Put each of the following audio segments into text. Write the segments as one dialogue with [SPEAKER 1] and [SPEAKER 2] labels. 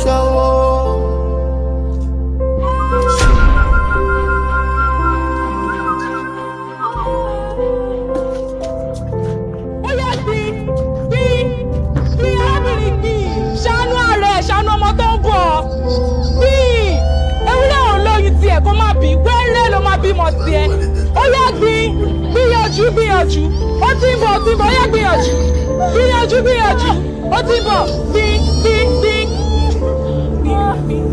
[SPEAKER 1] ṣọwọ́.
[SPEAKER 2] Ó yá, gbin, gbin, gbin, arábìnrin, gbin. Ṣàánú ààrẹ, ṣàánú ọmọ tó ń bọ̀. Gbin. Ewúrẹ́ ò lóyún tiẹ̀ kó má bí, wẹ́rẹ́ ló má bímọ tiẹ̀. Ó yá, gbin, gbìyànjú, gbìyànjú. Ó ti ń bọ̀, ó ti ń bọ̀. Ó yá, gbìyànjú, gbìyànjú, gbìyànjú. Ó ti ń bọ̀. Gbin, gbin, gbin, gbin, gbin.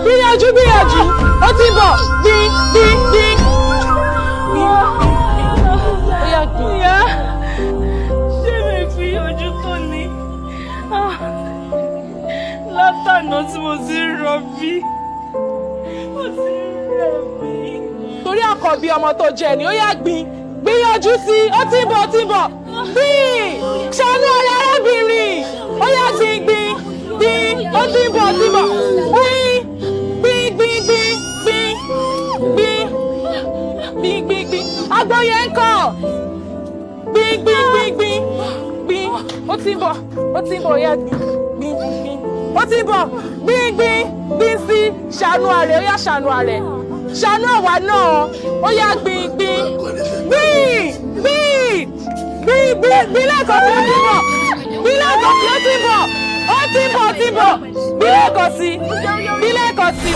[SPEAKER 2] Gbìyànjú, gbìyànjú, ó ti ń bọ̀. Gbin, gbin, gbin, gbin, gbin. Ó yá, gbin.
[SPEAKER 3] Ìyá, ṣé mi fi ojú tó ni? Ah, látànà tí mo ti ń rọbí, mo ti ń rẹ̀ mí.
[SPEAKER 2] Torí àkọ́bí ọmọ tó jẹ ni. Ó yá, gbin, gbìyànjú sí i. Ó ti ń bọ̀, ó ti ń bọ̀. Gbin, ṣàánú ọ̀rẹ́ arábìnrin. Ó yá, gbin, gbin, gbin. Ó ti ń bọ̀, ó ti ń bọ̀. Gbin, gbin, gbin, gbin, gbin, gbin, gbin, gbin, gbin. Àgbo yẹn ń kọ̀. Gbin, gbin, gbin, gbin, gbin. Ó ti ń bọ̀, ó ti ń bọ̀. Ó yá, gbin, gbin, gbin. Ó ti ń bọ̀. Gbin, gbin, gbin sí. Ṣàánú ààrẹ. Ó yá, ṣàánú ààrẹ, ṣàánú àwa náà. Ó yá, gbin, gbin, gbin, gbin, gbin, gbin, gbin lẹ́ẹ̀kan sí. Ó ti ń bọ̀. Gbin lẹ́ẹ̀kan sí. Ó ti ń bọ̀, ó ti ń bọ̀, ó ti ń bọ̀. Gbin lẹ́ẹ̀kan sí, gbin lẹ́ẹ̀kan sí.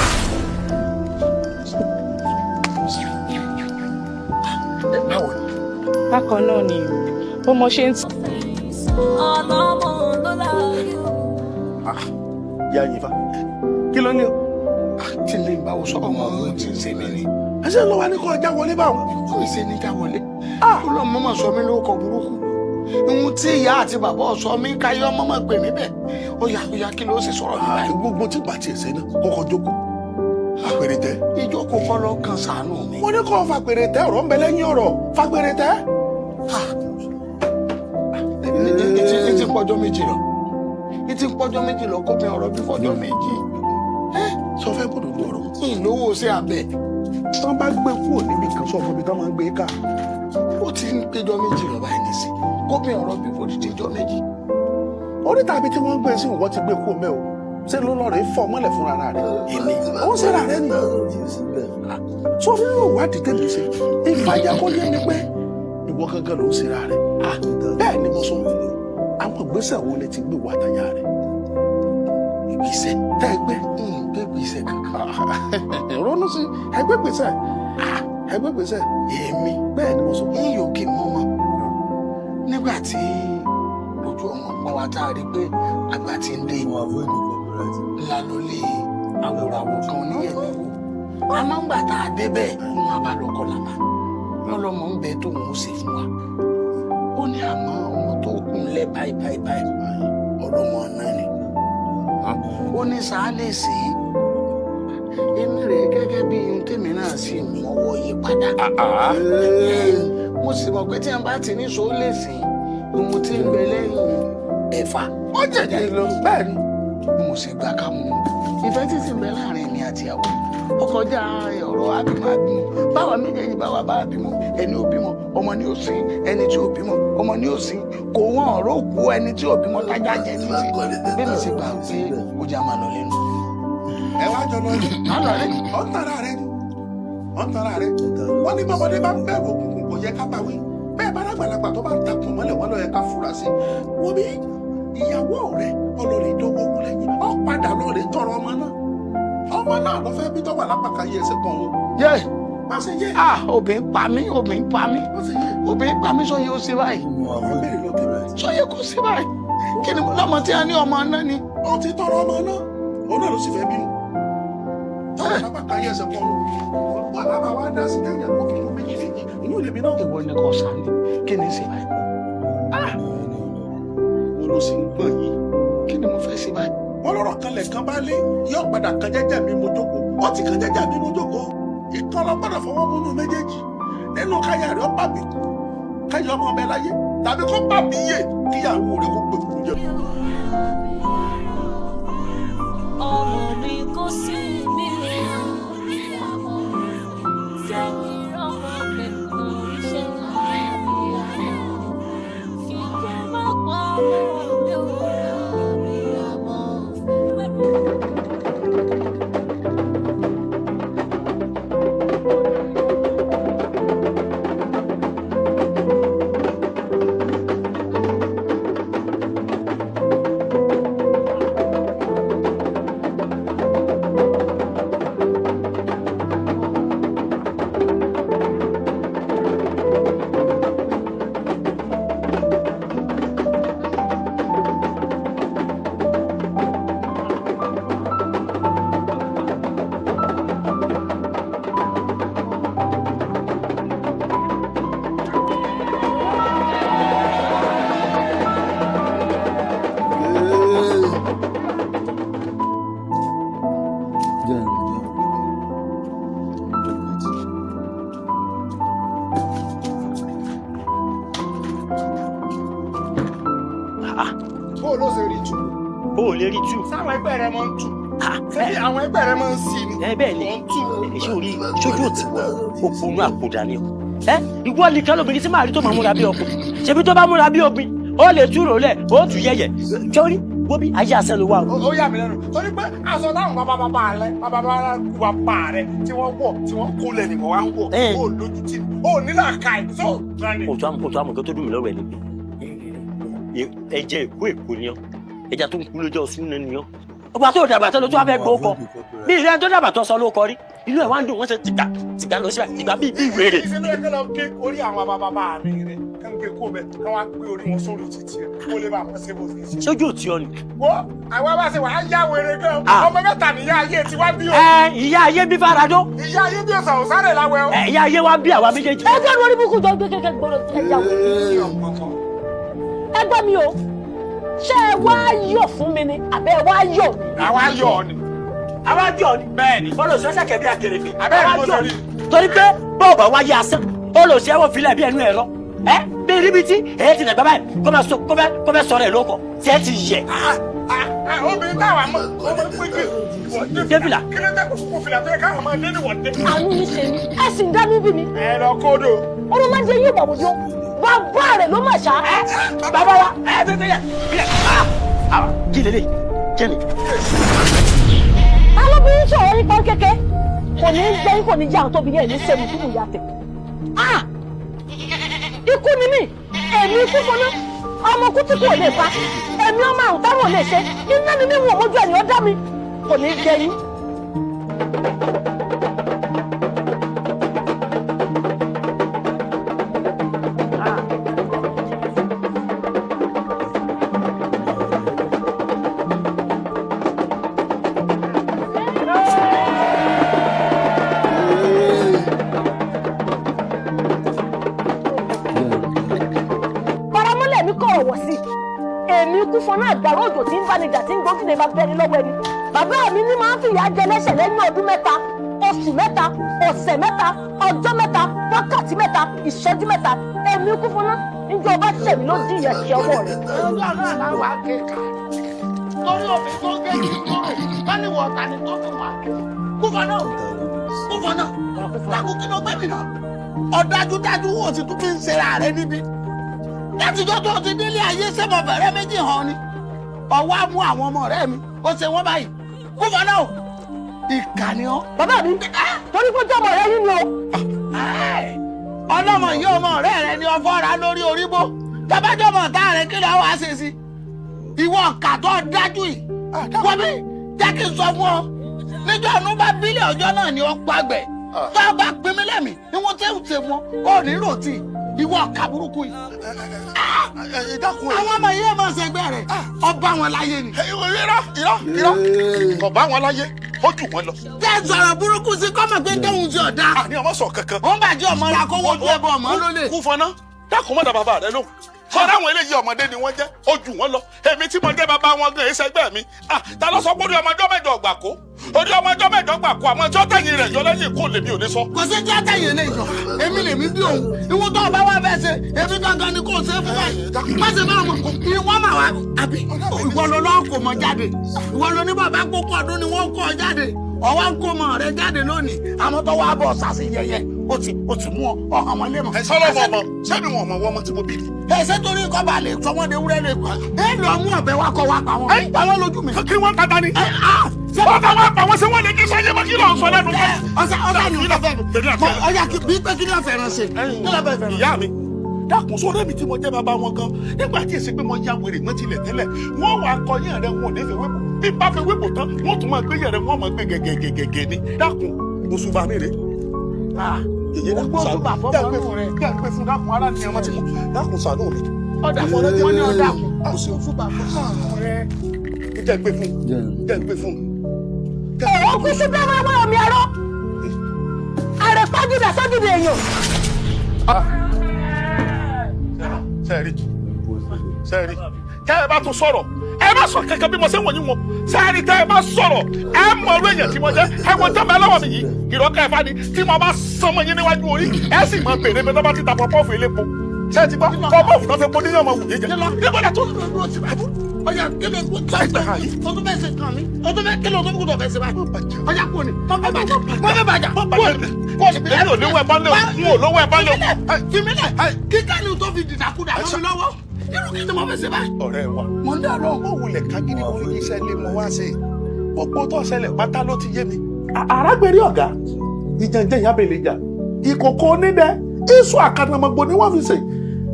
[SPEAKER 4] Báwo ni?
[SPEAKER 2] Bákan náà ni ó mọ ṣe ń
[SPEAKER 3] Ọlọ́mọ ló láyé o.
[SPEAKER 4] Ìyá yìí fa kí ló ní o?
[SPEAKER 1] Tí lè bá wo sọ ọmọ ohun tí ń ṣe mí ni.
[SPEAKER 4] Ẹsẹ ló wà ní kó ọjà wọlé báwọn.
[SPEAKER 1] Kò ṣe ní ká wọlé. Ó lọ mọ́mọ́ sọ mí lórúkọ burúkú. Ohun tí ìyá àti bàbá sọ mí káyọ́ ọmọ mọ̀ pè mí bẹ́ẹ̀. Ó yá, ó yá, kí ló sì sọ̀rọ̀ mi báyìí?
[SPEAKER 4] Gbogbo tí bàtì ẹsẹ náà kọ́kọ́ jókòó àpèrè tẹ.
[SPEAKER 1] Ìjókòó kọ́ ló kan, ṣàánú mi.
[SPEAKER 4] Wọ́n ní kó fàpèrè tẹ, ọ̀rọ̀ ń bẹ lẹ́yìn ọ̀rọ̀, fàpèrè tẹ.
[SPEAKER 1] Etí ń pọ́jọ́ 2 lọ. Etí ń pọ́jọ́ 2 lọ kó mi ọ̀rọ̀ bí fọ́jọ́ 2.
[SPEAKER 4] Sọ fẹ́ gbọ́dọ̀ lu ọ̀rọ̀.
[SPEAKER 1] Ìlówó sí abẹ.
[SPEAKER 4] Tán bá gbé kúrò níbi kan, sọ fún mi tán máa ń gbé ká.
[SPEAKER 1] Ó ti ń péjọ 2 lọ báyìí nísìn. Kó mi ọ̀rọ̀ bí fòdìdí jọ 2.
[SPEAKER 4] Oríta ibi tí wọ́n ń gbé sí, ìwọ ti gbé kúrò mẹ́ o. Ṣé ló lọ́ọ́ rẹ̀ fọ́ mọ́lẹ̀ fúnra rẹ̀?
[SPEAKER 1] Èmi.
[SPEAKER 4] Ó ń ṣera rẹ̀ ni. Sọ nínú ìwádìí tèmi ṣe, ìfàjà kó yé mi pé ìwọ gangan ló ń ṣera rẹ̀. Bẹ́ẹ̀ ni mo sọ. Àwọn ìgbésẹ̀ wo lẹ ti gbé wà táyà rẹ̀?
[SPEAKER 1] Ìgbésẹ̀?
[SPEAKER 4] Tẹ́ ẹ gbé.
[SPEAKER 1] Gbé gbèsè kankan.
[SPEAKER 4] Ronú sí ẹgbẹ́ gbèsè, ẹgbẹ́ gbèsè.
[SPEAKER 1] Èmi?
[SPEAKER 4] Bẹ́ẹ̀ ni mo sọ.
[SPEAKER 1] Yíyó kí n mọ́mọ́. Nígbà tí ojú ọmọ pọ́n wa tá a rí pé àgbà ti ń dé, ńlá ló lé àwòràwọ̀ kan oníyẹ̀mí wò. Àmọ́ ńgbà tá a débẹ̀, wọn bá lọ kọ́ làbá. Wọn lọmọ ń bẹ tóun ó ṣe fún wa. Ó ní àmọ́ ọmọ tó kún lẹ̀ báyìí báyìí báyìí, ọlọ́mọ náà ni. Ó ní sáà lè sí èmi rẹ̀ gẹ́gẹ́ bí ohun tèmi náà sì mọ́wọ́ yí padà. Mo sì mọ̀ pé tí wọ́n bá ti ní so lè sìn ohun tí ń bẹ lẹ́yìn ẹ̀fà.
[SPEAKER 4] Ó jẹ̀jẹ̀ lọ bẹ́ẹ̀ ni.
[SPEAKER 1] Bí mo ṣe gbà ká mú un, ìfẹ́ tí sì ń bẹ láàrin mi àti ìyàwó ó kọjá ọ̀rọ̀ àbímọ àbímọ. Báwa méjèèjì báwa bá bímọ, ẹni ò bímọ ọmọ ni ó sìn, ẹni tí ò bímọ ọmọ ni ó sìn. Kò wọ́n ọ̀rọ̀ òkú ẹni tí ò bímọ tájà jẹ títí. Bí mi ṣe gbà pé ó jẹ́ àmà lọ lẹ́nu.
[SPEAKER 4] Ẹ wá jọ lọ ní. Ọ̀ ń tara rẹ ni, ọ̀ ń tara rẹ. Wọ́n ní bọ́mọdé bá ń bẹ̀rù òkùnkùn, kò yẹ ká bá wí bẹ́ẹ̀. Bá dàgbàlagbà tó bá ń takùn mọ́lẹ̀, wọ́n lọ yẹ ká fura sí. Wọ́n bí ìyàwó rẹ ọlọ́rẹ̀ ìdánwò kú lẹ́yìn ọ padà lọ́ọ̀rẹ́ tọrọ ọmọ náà. Ọmọ náà lọ fẹ́ bí tọ́wà lápákà yí ẹsẹ̀ kan o.
[SPEAKER 1] Yé!
[SPEAKER 4] Má ṣe yé.
[SPEAKER 1] Ah, obìnrin pa mí, obìnrin pa mí.
[SPEAKER 4] Má ṣe yé.
[SPEAKER 1] Obìnrin pa mí. Sọ yẹ ó ṣe báyìí?
[SPEAKER 4] Má bèrè lọ tèmi.
[SPEAKER 1] Sọ yẹ kó ṣe báyìí? Kí ni lọ́mọ tí a ní ọmọ náà ni?
[SPEAKER 4] Ó ti tọrọ ọmọ náà, òun náà ló sì fẹ́ bímọ. Tọ́wà lápákà yí ẹsẹ̀ kan o. Wọ́n lábàá wá dá sí kẹ́yìn àpò kíkún méjì méjì inú ìlèmí náà.
[SPEAKER 1] Ìwọ ni kò sàní, kí ni ṣe báyìí?
[SPEAKER 4] Wọ́n ló sì ń gbọ̀n yìí.
[SPEAKER 1] Kí ni mo fẹ́ ṣe báyìí?
[SPEAKER 4] Wọ́n lọ́rọ̀ kan lẹ̀ kan bá lé yóò padà kan jẹ́jẹ́ mi mo jókòó. Ó ti kan jẹ́jẹ́ mi mo jókòó. Ìkan lọ gbọ́dọ̀ fọwọ́ múnú méjèèjì nínú káyà rẹ̀. Ó bàbí kú káyà ọmọ ọbẹ̀ láyé, tàbí kó bàbí yè kíyàwó rẹ̀ kó gbé fún jẹ.
[SPEAKER 3] Ọmọ mi kò sí mi o. Sẹ́yìn.
[SPEAKER 1] Bó o ló ṣe rí tu.
[SPEAKER 5] O ò lè rí tú.
[SPEAKER 1] Sáwọn ẹgbẹ́ rẹ máa ń tu. Ṣé àwọn ẹgbẹ́ rẹ máa ń sí ni.
[SPEAKER 5] Ẹ bẹ́ẹ̀ ni. Èyí ò rí sójú òtí òpònú àpòdà ni o. Ẹ ìwọ nìkan lóbìnrin tí màá rí tó máa múra bí ọkùnrin. Ṣebí tó bá múra bí obìnrin, ó lè túrò lẹ̀, ó tù yẹ̀yẹ̀. Sọ́rí wo bí ayé asẹ́ ló wà o.
[SPEAKER 1] Ó yà mí lẹ́nu torí pé aṣọ táwọn bàbá bàbá rẹ bàbá bàbá bàbá rẹ tí wọ́n wọ̀ tí wọ́n kó lẹ̀ nìkan wá ń wọ̀ ó lójú tí ó nílà ká ẹ̀ tó.
[SPEAKER 5] Òtún àmọ̀ kan tó dùn mí lọ́rọ̀ ẹ̀ ni pé ẹ̀jẹ̀ èkó èkó ni ọ́, ẹja tó ń kú lójó ọ̀sùn náà ni ọ́. Ọgbà tó dàgbà tó ló tún wá fẹ́ gbó kọ bí ìrẹ́ tó dàgbà tó sọ ló kọ rí, inú ẹ̀ wá ń dùn, wọ́n ṣe tìgbà tìgbà lọ síbẹ̀ tìgbà bíi bíi wèrè.
[SPEAKER 1] Ìṣe ló yẹ kí lọ gé orí àwọn bàbá bàbá mi rẹ kí n gé kó bẹ kí wọ́n á gbé orí wọn sórí títì rẹ kó lè bá wọn ṣe bó ṣe ṣe.
[SPEAKER 5] Sójú òtí ọ ni.
[SPEAKER 1] Wo àwa bá ṣe wà á yá wèrè gan, ọmọ mẹ́ta nìyá ayé ti wá bí o.
[SPEAKER 5] Ẹ ìyá ayé bí Fáradó.
[SPEAKER 1] Ìyá ayé bí ọ̀sán òsáré láwẹ̀ o.
[SPEAKER 5] Ẹ ìyá ayé wá bí àwa méjèèjì.
[SPEAKER 3] Ẹ gbọ́dọ̀ orí búkú jọ gbé kékeré gbọ́dọ̀ ẹ yà wò. Ẹ gbọ́ mi o, ṣé ẹ wá yọ̀ fún mi ni àbẹ́ ẹ wá yọ̀ mi.
[SPEAKER 1] Àwa yọ̀ ni.
[SPEAKER 5] Àwa yọ̀ ni.
[SPEAKER 1] Bẹ́ẹ̀ni.
[SPEAKER 5] Olùsọ ṣẹ̀kẹ̀ bí akèrègbè.
[SPEAKER 1] Abẹ́rẹ́ mo sọ rí.
[SPEAKER 5] Torí pé bọ́ọ̀bà wáyé asán, olùsọ ẹ̀wọ̀n filẹ̀ bí ẹnu ẹ̀ lọ. Ẹ bí ríbi tí èyí ti dàgbà báyìí kó máa sọ kó fẹ́ sọ̀rọ̀ ẹ̀ lóko tí ẹ ti yẹ.
[SPEAKER 1] Obìnrin táwa mọ̀ ọmọ pínpín wọ́n dé
[SPEAKER 5] Débìlà.
[SPEAKER 1] Kí ló dé kó fìlà tó yẹ káwọn máa dé ní wọ́n dé.
[SPEAKER 3] Àánú mi ṣe mí, ẹ sì ń dá mi bí mi.
[SPEAKER 1] Ẹ lọ kódò.
[SPEAKER 3] Ọlọ́mọdé yóò bàbò jó, bàbá rẹ̀ ló mà ṣá.
[SPEAKER 5] Bàbá wa ẹ bẹ bẹ yẹ bílẹ̀ kí lélẹ̀ kí ni.
[SPEAKER 3] Ta ló bí ń sọ̀rọ̀ nípa kéke? Kò ní í gbẹ́yìn, kò ní jẹ́ àwọn tóbi yẹn ní sẹ́mu fún ìyá tẹ̀. Ikú ni mí, èmi ikú fọná, ọmọ kú tí kò lè pa, èmi ọmọ àrùn táwọn ò lè ṣe, iná ni mí wò mójú ẹ̀ ní ó dá mi, kò ní í gbẹ́yìn. Paramọ́lẹ̀ mi kọ̀rọ̀ wọ̀ sí èmi kú fọnà àgbàrá òjò tí ń bá ni jà tí ń gbójú lè bá bẹ́ni lọ́wọ́ ẹni. Bàbá mi ní máa ń fìyà jẹ lẹ́sẹ̀ lẹ́yìn ọdún mẹ́ta, oṣù mẹ́ta, ọ̀sẹ̀ mẹ́ta, ọjọ́ mẹ́ta, wákàtí mẹ́ta, ìṣẹ́jú mẹ́ta. Èmi kú fọnà níjọ́ ọba ṣẹ̀mí ló dín ìyẹn ṣe ọwọ́ rẹ̀.
[SPEAKER 1] Ọjọ́ náà làwọn akéka torí òfin tó gé kí n kúrò bá ní wọ̀ ọ̀tá ni tó fi wà ké. Kúfọ̀ náà kúfọ̀ náà dákú kí ló gbé mi náà. Ọ̀dájúdájú wo ti tún fi ń ṣera rẹ níbi. Látijọ́ tó ti délé ayé sẹ́mọ̀ bẹ̀rẹ̀ méjì hàn ni. Ọwọ́ á mú àwọn ọmọ ọ̀rẹ́ mi, ó ṣe wọ́n báyìí. Kúfọ̀ náà ìkà ni ọ́.
[SPEAKER 3] Bàbá mi torí pé jọmọ rẹ yín ni o.
[SPEAKER 1] Ọlọ́mọ yìí ọmọ ọ̀rẹ́ rẹ ni ọfọ́ra lórí orígbó. Tọ́bájọ́mọ̀ tá rẹ kí lọ́wọ́ á ṣe sí. Ìwọ ọ̀kà tó dájú yìí. Wọ́n mi jẹ́ kí n sọ fún ọ. Níjọ́ ọ̀nù bá bílẹ̀ ọjọ́ náà ni ó pàgbẹ́. Tó o bá pín mí lẹ́mìí, ni wọ́n tẹ́ ń ṣe fún ọ, ò ní rò tí. Ìwọ ọ̀kà burúkú yìí. Àwọn ọmọ yìí máa ṣẹgbẹ́ rẹ̀, ọba wọn láyé ni.
[SPEAKER 4] Irọ́ irọ́ irọ́ kò bá wọn láyé, ó jù wọn lọ.
[SPEAKER 1] Jẹ́ sọ̀rọ̀ burúkú sí kọ́mọ̀ pé tóun ti ọ̀dà.
[SPEAKER 4] Àní ọmọ sọ kankan.
[SPEAKER 1] Ó ń bàjẹ́ ọmọ ra kówó ojú ẹbọ ọmọ lólè.
[SPEAKER 4] Kú fọná, dákun mọ́ da bàbá rẹ lóhùn. Sọ́dọ̀ àwọn eléyìí ọmọdé ni wọ́n jẹ́, ó jù wọ́n lọ. Èmi tí mo jẹ́ bàbá wọn gan ẹsẹ̀gbẹ́ mi. Ta ló sọ pé orí ọmọjọ́ mẹ́jọ gbà kó? Orí ọmọjọ́ mẹ́jọ gbà kó, àmọ́ tí ó tẹ̀yìn rẹ̀ yọ lẹ́yìn kó lèmi ò ní sọ.
[SPEAKER 1] Kò sí tí ó tẹ̀yìn lè yọ, èmi lèmi bí òun. Ìwọ tó o bá wá fẹ́ ṣe, èmi gangan ni kò ṣe é fún wa. Má ṣe bá wọn, ìwọ mà wá. Àbí ìwọ ló lọ́ kò mọ jáde. Ìwọ ló ní bàbá kókó ọdún ni wọ́n kó ọ jáde. Ọwọ́ ń kó mọ rẹ jáde lónìí. Àwọn tó wá bọ̀ sàṣì yẹyẹ, ó ti mú ọ ọ̀hàn wọn lé mọ̀.
[SPEAKER 4] Ẹ sọ́lọ́ mọ̀ ọmọ, sẹ́mi wọn ọmọ wọn ọmọ tí mo bí ni.
[SPEAKER 1] Ẹ ṣé torí kọ́ bá lè sọ wọ́n de wúrẹ́ lè pa. Ẹ lọ mú ọ̀bẹ wá kọ́ wá pa wọn. Pa wọ́n lójú mi.
[SPEAKER 4] Kí wọ́n tata ni. Wọ́n ta wọ́n pa wọ́n ṣé wọ́n lè kí sọ́yẹ́ mọ́ kí lọ́ọ̀ sọ lẹ́nu.
[SPEAKER 1] Ọ̀sẹ̀ ọ̀sẹ̀ ni wọ́n fẹ́ mi. Ọ̀yà bí pé kí ni wọ́n fẹ́ràn ṣe. Kí ló fẹ́ fẹ́ràn.
[SPEAKER 4] Ìyá mi dákun sórí mi tí mo jẹ́ bàbá wọn gan nígbà tí èsì pé mo ya wèrè mọ́ tilẹ̀ tẹ́lẹ̀ wọ́n wàá kọ yín rẹ̀ wọn ò ní fi wébò bí bá fi wébò tán wọ́n tún máa gbé yẹn rẹ̀ wọ́n máa gbé gẹ́gẹ́gẹ́gẹ́ ni dákun oṣù bá mi rè. Yèyé dákun ṣàánú dákun fún dákun ara ni ọmọ tí mo dákun ṣàánú mi.
[SPEAKER 1] Ọ̀dà fún wọn ní ọ̀dà kù oṣù bá fún rẹ.
[SPEAKER 4] Jẹ́ gbé fún jẹ́ gbé fún.
[SPEAKER 3] Ó kú sí bẹ́ẹ̀ máa wá omi arọ́. Àrẹ̀pájúdà sọ́júdà èèyàn.
[SPEAKER 4] Sẹ́ẹ̀rì sẹ́ẹ̀rì tẹ́ ẹ bá tún sọ̀rọ̀ ẹ má sọ kankan bí mo ṣe ń wọ̀nyí wọn sẹ́ẹ̀rì tẹ́ ẹ bá sọ̀rọ̀ ẹ mọ orú èèyàn tí mo jẹ́ ẹ wọ́n tẹ́ mi lọ́wọ́ mi yìí ìrọ́kẹ́ ẹ̀fá ni tí mo bá sọmọ yín níwájú orí ẹ sì mọ bèrè bí wọ́n bá ti ta pọ́pọ́ọ̀fù elépo Ṣé ti gbọ́? Kọ́ bọ́ọ̀fù tó fi pọ́n nínú ọmọ wù yé jẹ.
[SPEAKER 1] Níbo la tó dúró sí báyìí? Ọ̀yà kí ló tó o tún fẹ́ ṣe kàn mí? O tún fẹ́ kí ló tó kú tó fẹ́ ṣe báyìí? Ọ̀yà kú ni. Mo fẹ́ bàjá. Mo fẹ́ bàjá. Kú ni.
[SPEAKER 4] Èmi ò lówó ẹ̀ bá lé o. N ò lówó ẹ̀ bá lé o.
[SPEAKER 1] Fìmílẹ̀. Kíkà ni tó fi dìdàkudà mọ́ mi lọ́wọ́. Irú kí ni mo fẹ́ ṣe báyìí?
[SPEAKER 4] Ọ̀rẹ́ wa.
[SPEAKER 1] Mo ń dà lọ.
[SPEAKER 4] Ó wulẹ̀ kágídí mo ní iṣẹ́ ilé mo wá ṣe. Gbogbo tó ṣẹlẹ̀ pátá ló ti yé mi. Arágbèrè ọ̀gá, ìjànjẹ́ ìyábẹ̀lẹ̀ jà, ìkòkò onídẹ, iṣu àkànnàmọ̀gbò ni wọ́n fi ṣe.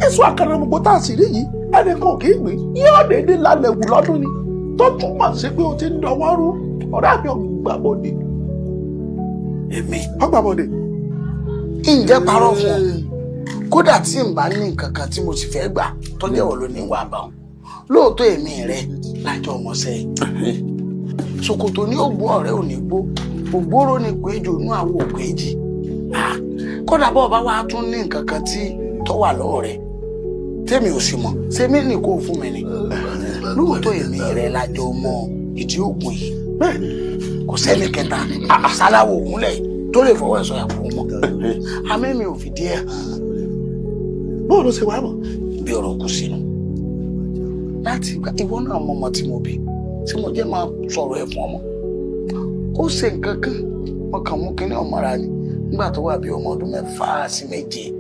[SPEAKER 4] Iṣu àkànnàmọ̀gbò tá a sì rí yìí, ẹnìkan kì í gbìn, yóò dédé lálẹ́ wù lọ́dún ni. Tó túmọ̀ sí pé o ti ń dọwọ́ rú, ọ̀rẹ́ mi ọgbàbọ̀dé.
[SPEAKER 1] Èmi.
[SPEAKER 4] Ọgbàbọ̀dé.
[SPEAKER 1] Ǹjẹ́ parọ́ fún ọ? Kódà tí n bá ní nǹkan kan tí mo sì fẹ́ gbà tó jẹ́ wọ̀ ló ní wà bá wọn. Lóòótọ́ èmi rẹ lájọ ọmọọṣẹ́. Ṣòkòtò ní ògbó ọ̀rẹ́ ò ní gbó, ògbóró ni kò ejò inú àwo òkú èjì. Kódà bọ́ọ̀ bá wàá tún ní nǹkan kan tí tó wà lọ́wọ́ rẹ̀ tèmi ò sì mọ̀, ṣé mí ní kó fún mi ni? Lóòótọ́ èmi rẹ lájọ ọmọ ìdí ògùn yìí. Kò sẹ́ni kẹta sáláwò ògúnlẹ̀ tó lè fọwọ́ ẹ̀sọ́ yà fún mọ́. Àmì mi ò fìdí ẹ̀ hàn.
[SPEAKER 4] Bóò ló ṣe wá mọ̀?
[SPEAKER 1] Bí ọ̀rọ̀ kù sínú. Láti ìgbà ìwọ náà mọ ọmọ tí mo bí, tí mo jẹ́ máa sọ̀rọ̀ ẹ̀ fún ọmọ. Ó ṣe nǹkan kan, wọn kàn mú kínní ọmọra ni nígbà tó wà bí ọmọ ọdún 6 sí 7.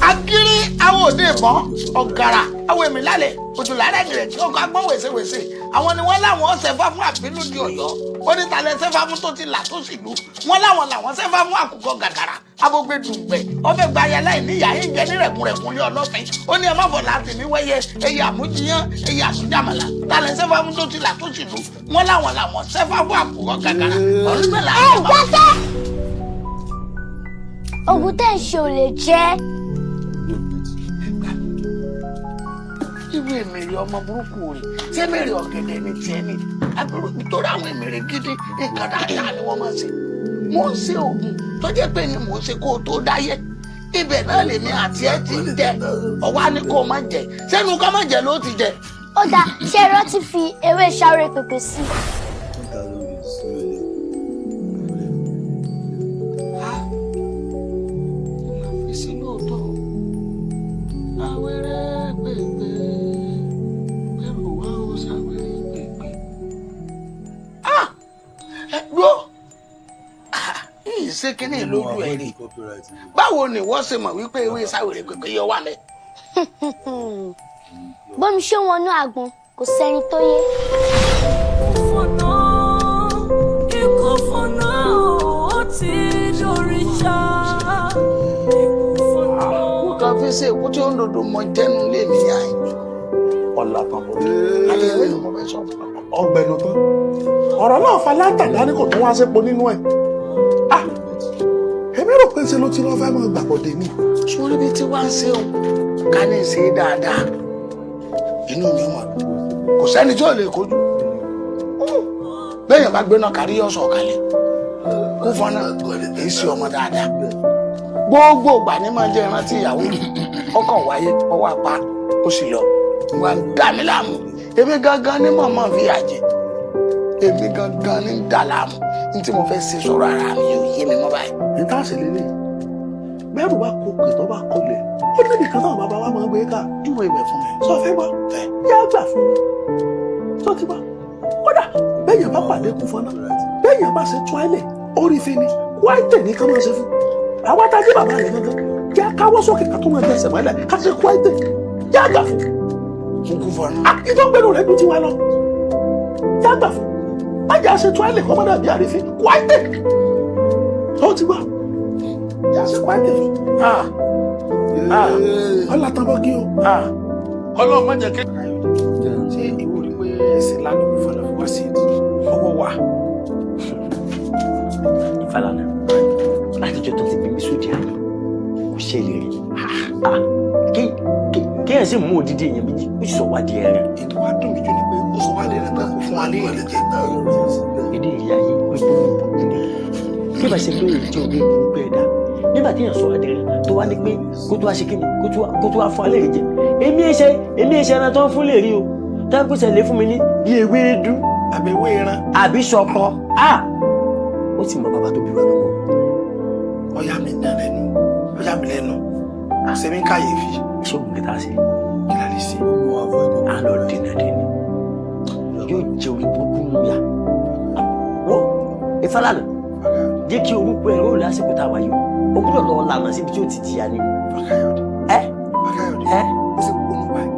[SPEAKER 1] Agiri àwọn òde ìbọn, ọ̀gàrà àwọn èmi lálẹ́, òjò lálẹ́ gẹ̀rẹ̀ tí ọkọ̀ agbọ́n wèsèwèsè. Àwọn ni wọ́n láwọn ṣẹ̀fá fún àbínú di Ọ̀yọ́. Ó ní talẹ̀ ṣẹ̀fá fún tó ti là tó sì lù. Wọ́n láwọn làwọn ṣẹ̀fá fún àkùkọ gàgàrà. Abogbe dùgbẹ̀, ọbẹ̀ gba aya láì níyà, ń jẹ ní rẹ̀kúnrẹ̀kún lé ọlọ́fin. Ó ní ẹ má fọ̀ láti mi wẹ́yẹ, ẹyẹ àmújiyán, ẹyẹ àtúnjàmàlà. Talẹ̀ ṣẹ̀fá fún tó ti là tó sì lù. Wọ́n láwọn làwọn ṣẹ̀fá fún àkùkọ gàgàrà. Ọ̀rúnmìlà
[SPEAKER 6] Ẹ dákẹ́! Ògùn tẹ́ ń ṣe ò lè jẹ́.
[SPEAKER 1] Irú èmèrè ọmọ burúkú rẹ̀, ṣé mèrè ọ̀gẹ̀dẹ̀ ni tiẹ̀ ni? Àbúrò nítorí àwọn èmèrè gidi nǹkan dáadáa ni wọ́n máa ń ṣe. Mò ń ṣe oògùn tó jẹ́ pé ni mò ń ṣe kó o tó dáyé. Ibẹ̀ náà lèmi àti ẹ ti ń jẹ. Ọ̀wá ni kó o má jẹ. Sẹ́nu ká má jẹ ló ti jẹ.
[SPEAKER 6] Ó dáa, ṣé ẹ rántí fi ewé ṣáré pèpè sí i?
[SPEAKER 1] Ṣé kíní lójú ẹ rí? Báwo ni wọ́n ṣe mọ̀ wípé ewé sáwèrè pèpè yọ wà lẹ̀?
[SPEAKER 6] Bómi ṣé wọnú àgbọn kò sẹ́ni tó yé.
[SPEAKER 7] Fọ̀nà ikú fọ̀nà ó ti dòrìṣà.
[SPEAKER 1] Wọ́n kàn fi ṣe èkó tí ó ń dodo mọ jẹ́nu lé mi yá ẹ̀.
[SPEAKER 4] Ọ̀là tán bọ̀.
[SPEAKER 1] Àti ìwé ni mo fẹ́ sọ.
[SPEAKER 4] Ọgbẹ̀nu tán. Ọ̀rọ̀ náà fa látàdá ní kò tún wá sépo nínú ẹ̀. Èmi rò pé ṣe ló ti lọ fẹ́ máa gbàbọ̀dé ni.
[SPEAKER 1] Sórí bí tí wàá ṣe o, ká ní ṣe é dáadáa. Inú mi mọ̀ kò sẹ́ni tí ò lè kojú. Bẹ́ẹ̀yàn bá gbéná kárí ọ̀sán ọ̀kalẹ̀. Kú fọ́nà kì í ṣe ọmọ dáadáa. Gbogbo ìgbà ni máa jẹ́ ìrántí ìyàwó mi. Ọkàn wáyé, ọwọ́ apá, ó sì lọ. Wà ń dà mí láàmú. Èmi gangan ní mọ̀mọ́ fi àjẹ. Èmi gangan ní dà láàmú. Ní tí mo fẹ́ ṣe sọ̀rọ̀ ara mi ò yé mi mọ́ báyìí.
[SPEAKER 4] Ní tá a ṣe lélẹ̀, bẹ́ẹ̀rù bá kókè tó bá kọlẹ̀, ó níbi kan táwọn bàbá wa máa ń gbé ká.
[SPEAKER 1] Júwe ibẹ̀ fún mi.
[SPEAKER 4] Sọ fẹ́ gbọ́, yá gbà fún mi. Sọ ti gbọ́, kódà bẹ́ẹ̀yàn bá pàdé kú fọ́nà, bẹ́ẹ̀yàn bá ṣe tuálẹ̀, orí fi ni, kwáìtẹ̀ ní ká máa ṣe fún. Àwa tá a jẹ́ bàbá rẹ̀ gangan, yá káwọ́ sókè ká tó máa tẹsẹ̀ mọ́lẹ̀, ká ṣe kwáìtẹ̀, yá gbà fún.
[SPEAKER 1] Fún kú fọ́nà.
[SPEAKER 4] Ìtọ́gbẹ́nu rẹ̀ dùn tiwa lọ. Yá gbà fún. Má jẹ́ àṣẹ tuálẹ̀ kọ́ mọ́ dàbí àrífín, kwáìtẹ̀. Ó ti gbọ́, yá ṣe kwáìtẹ̀ fún. Ọlá tán bọ́ kí o. Ọlọ́run má jẹ́ kí.
[SPEAKER 1] Ṣé ìwọ rí pé ẹsẹ̀ lánàá kò fọlọ́ fi wá sí ọwọ́ wa?
[SPEAKER 5] Ìfàlànà látijọ́ tó ti bí mi sóde ayé kò ṣẹlẹ̀ rí. Kéèyàn sì mú odidi èèyàn méjì ó sì sọ wá di ẹran.
[SPEAKER 4] Ètò wa dùn mí jù ni pé ó sọ wá di ẹran tán kò fún wa ní èrè jẹ.
[SPEAKER 5] Èdè ìyá ayé ó gbóná burúkú ni. Kí bá ṣe pé èyí jẹ́ omi burúkú ẹ̀dá nígbà tí èèyàn sọ wá di ẹran tó wá ní pé kó tó wá ṣe kíni kó tó wá fún alẹ́ rẹ̀ jẹ. Èmi ẹ̀ṣẹ̀ ẹran tó ń fún lè rí o. Táwọn kò ṣẹlẹ̀ fún mi ní bí ewédú.
[SPEAKER 4] Àbí ewé ẹran.
[SPEAKER 5] Àbí ṣọkọ. Ó sì mọ bàbá tó bí wa lọ́mọ.
[SPEAKER 4] Ó yà mí lẹ́nu, ó yà mí lẹ́nu, ṣe mí kàyéfì.
[SPEAKER 5] Ṣé òun kẹta sí?
[SPEAKER 1] Kí la lè ṣe?
[SPEAKER 5] A lọ dènà dènà. Yóò jẹ orí burúkú nù yá. Wọ́n Ìfàlànà jẹ́ kí orúkọ ẹ̀rọ lásìkò tá a wà yìí o gbọ́dọ̀ lọ lànà síbi tí ó ti jìyà ni.
[SPEAKER 1] Fákáyọ̀dé.
[SPEAKER 5] Ẹ
[SPEAKER 1] Fákáyọ̀dé.
[SPEAKER 5] Ẹ.
[SPEAKER 1] Ó sì gbóná báyìí.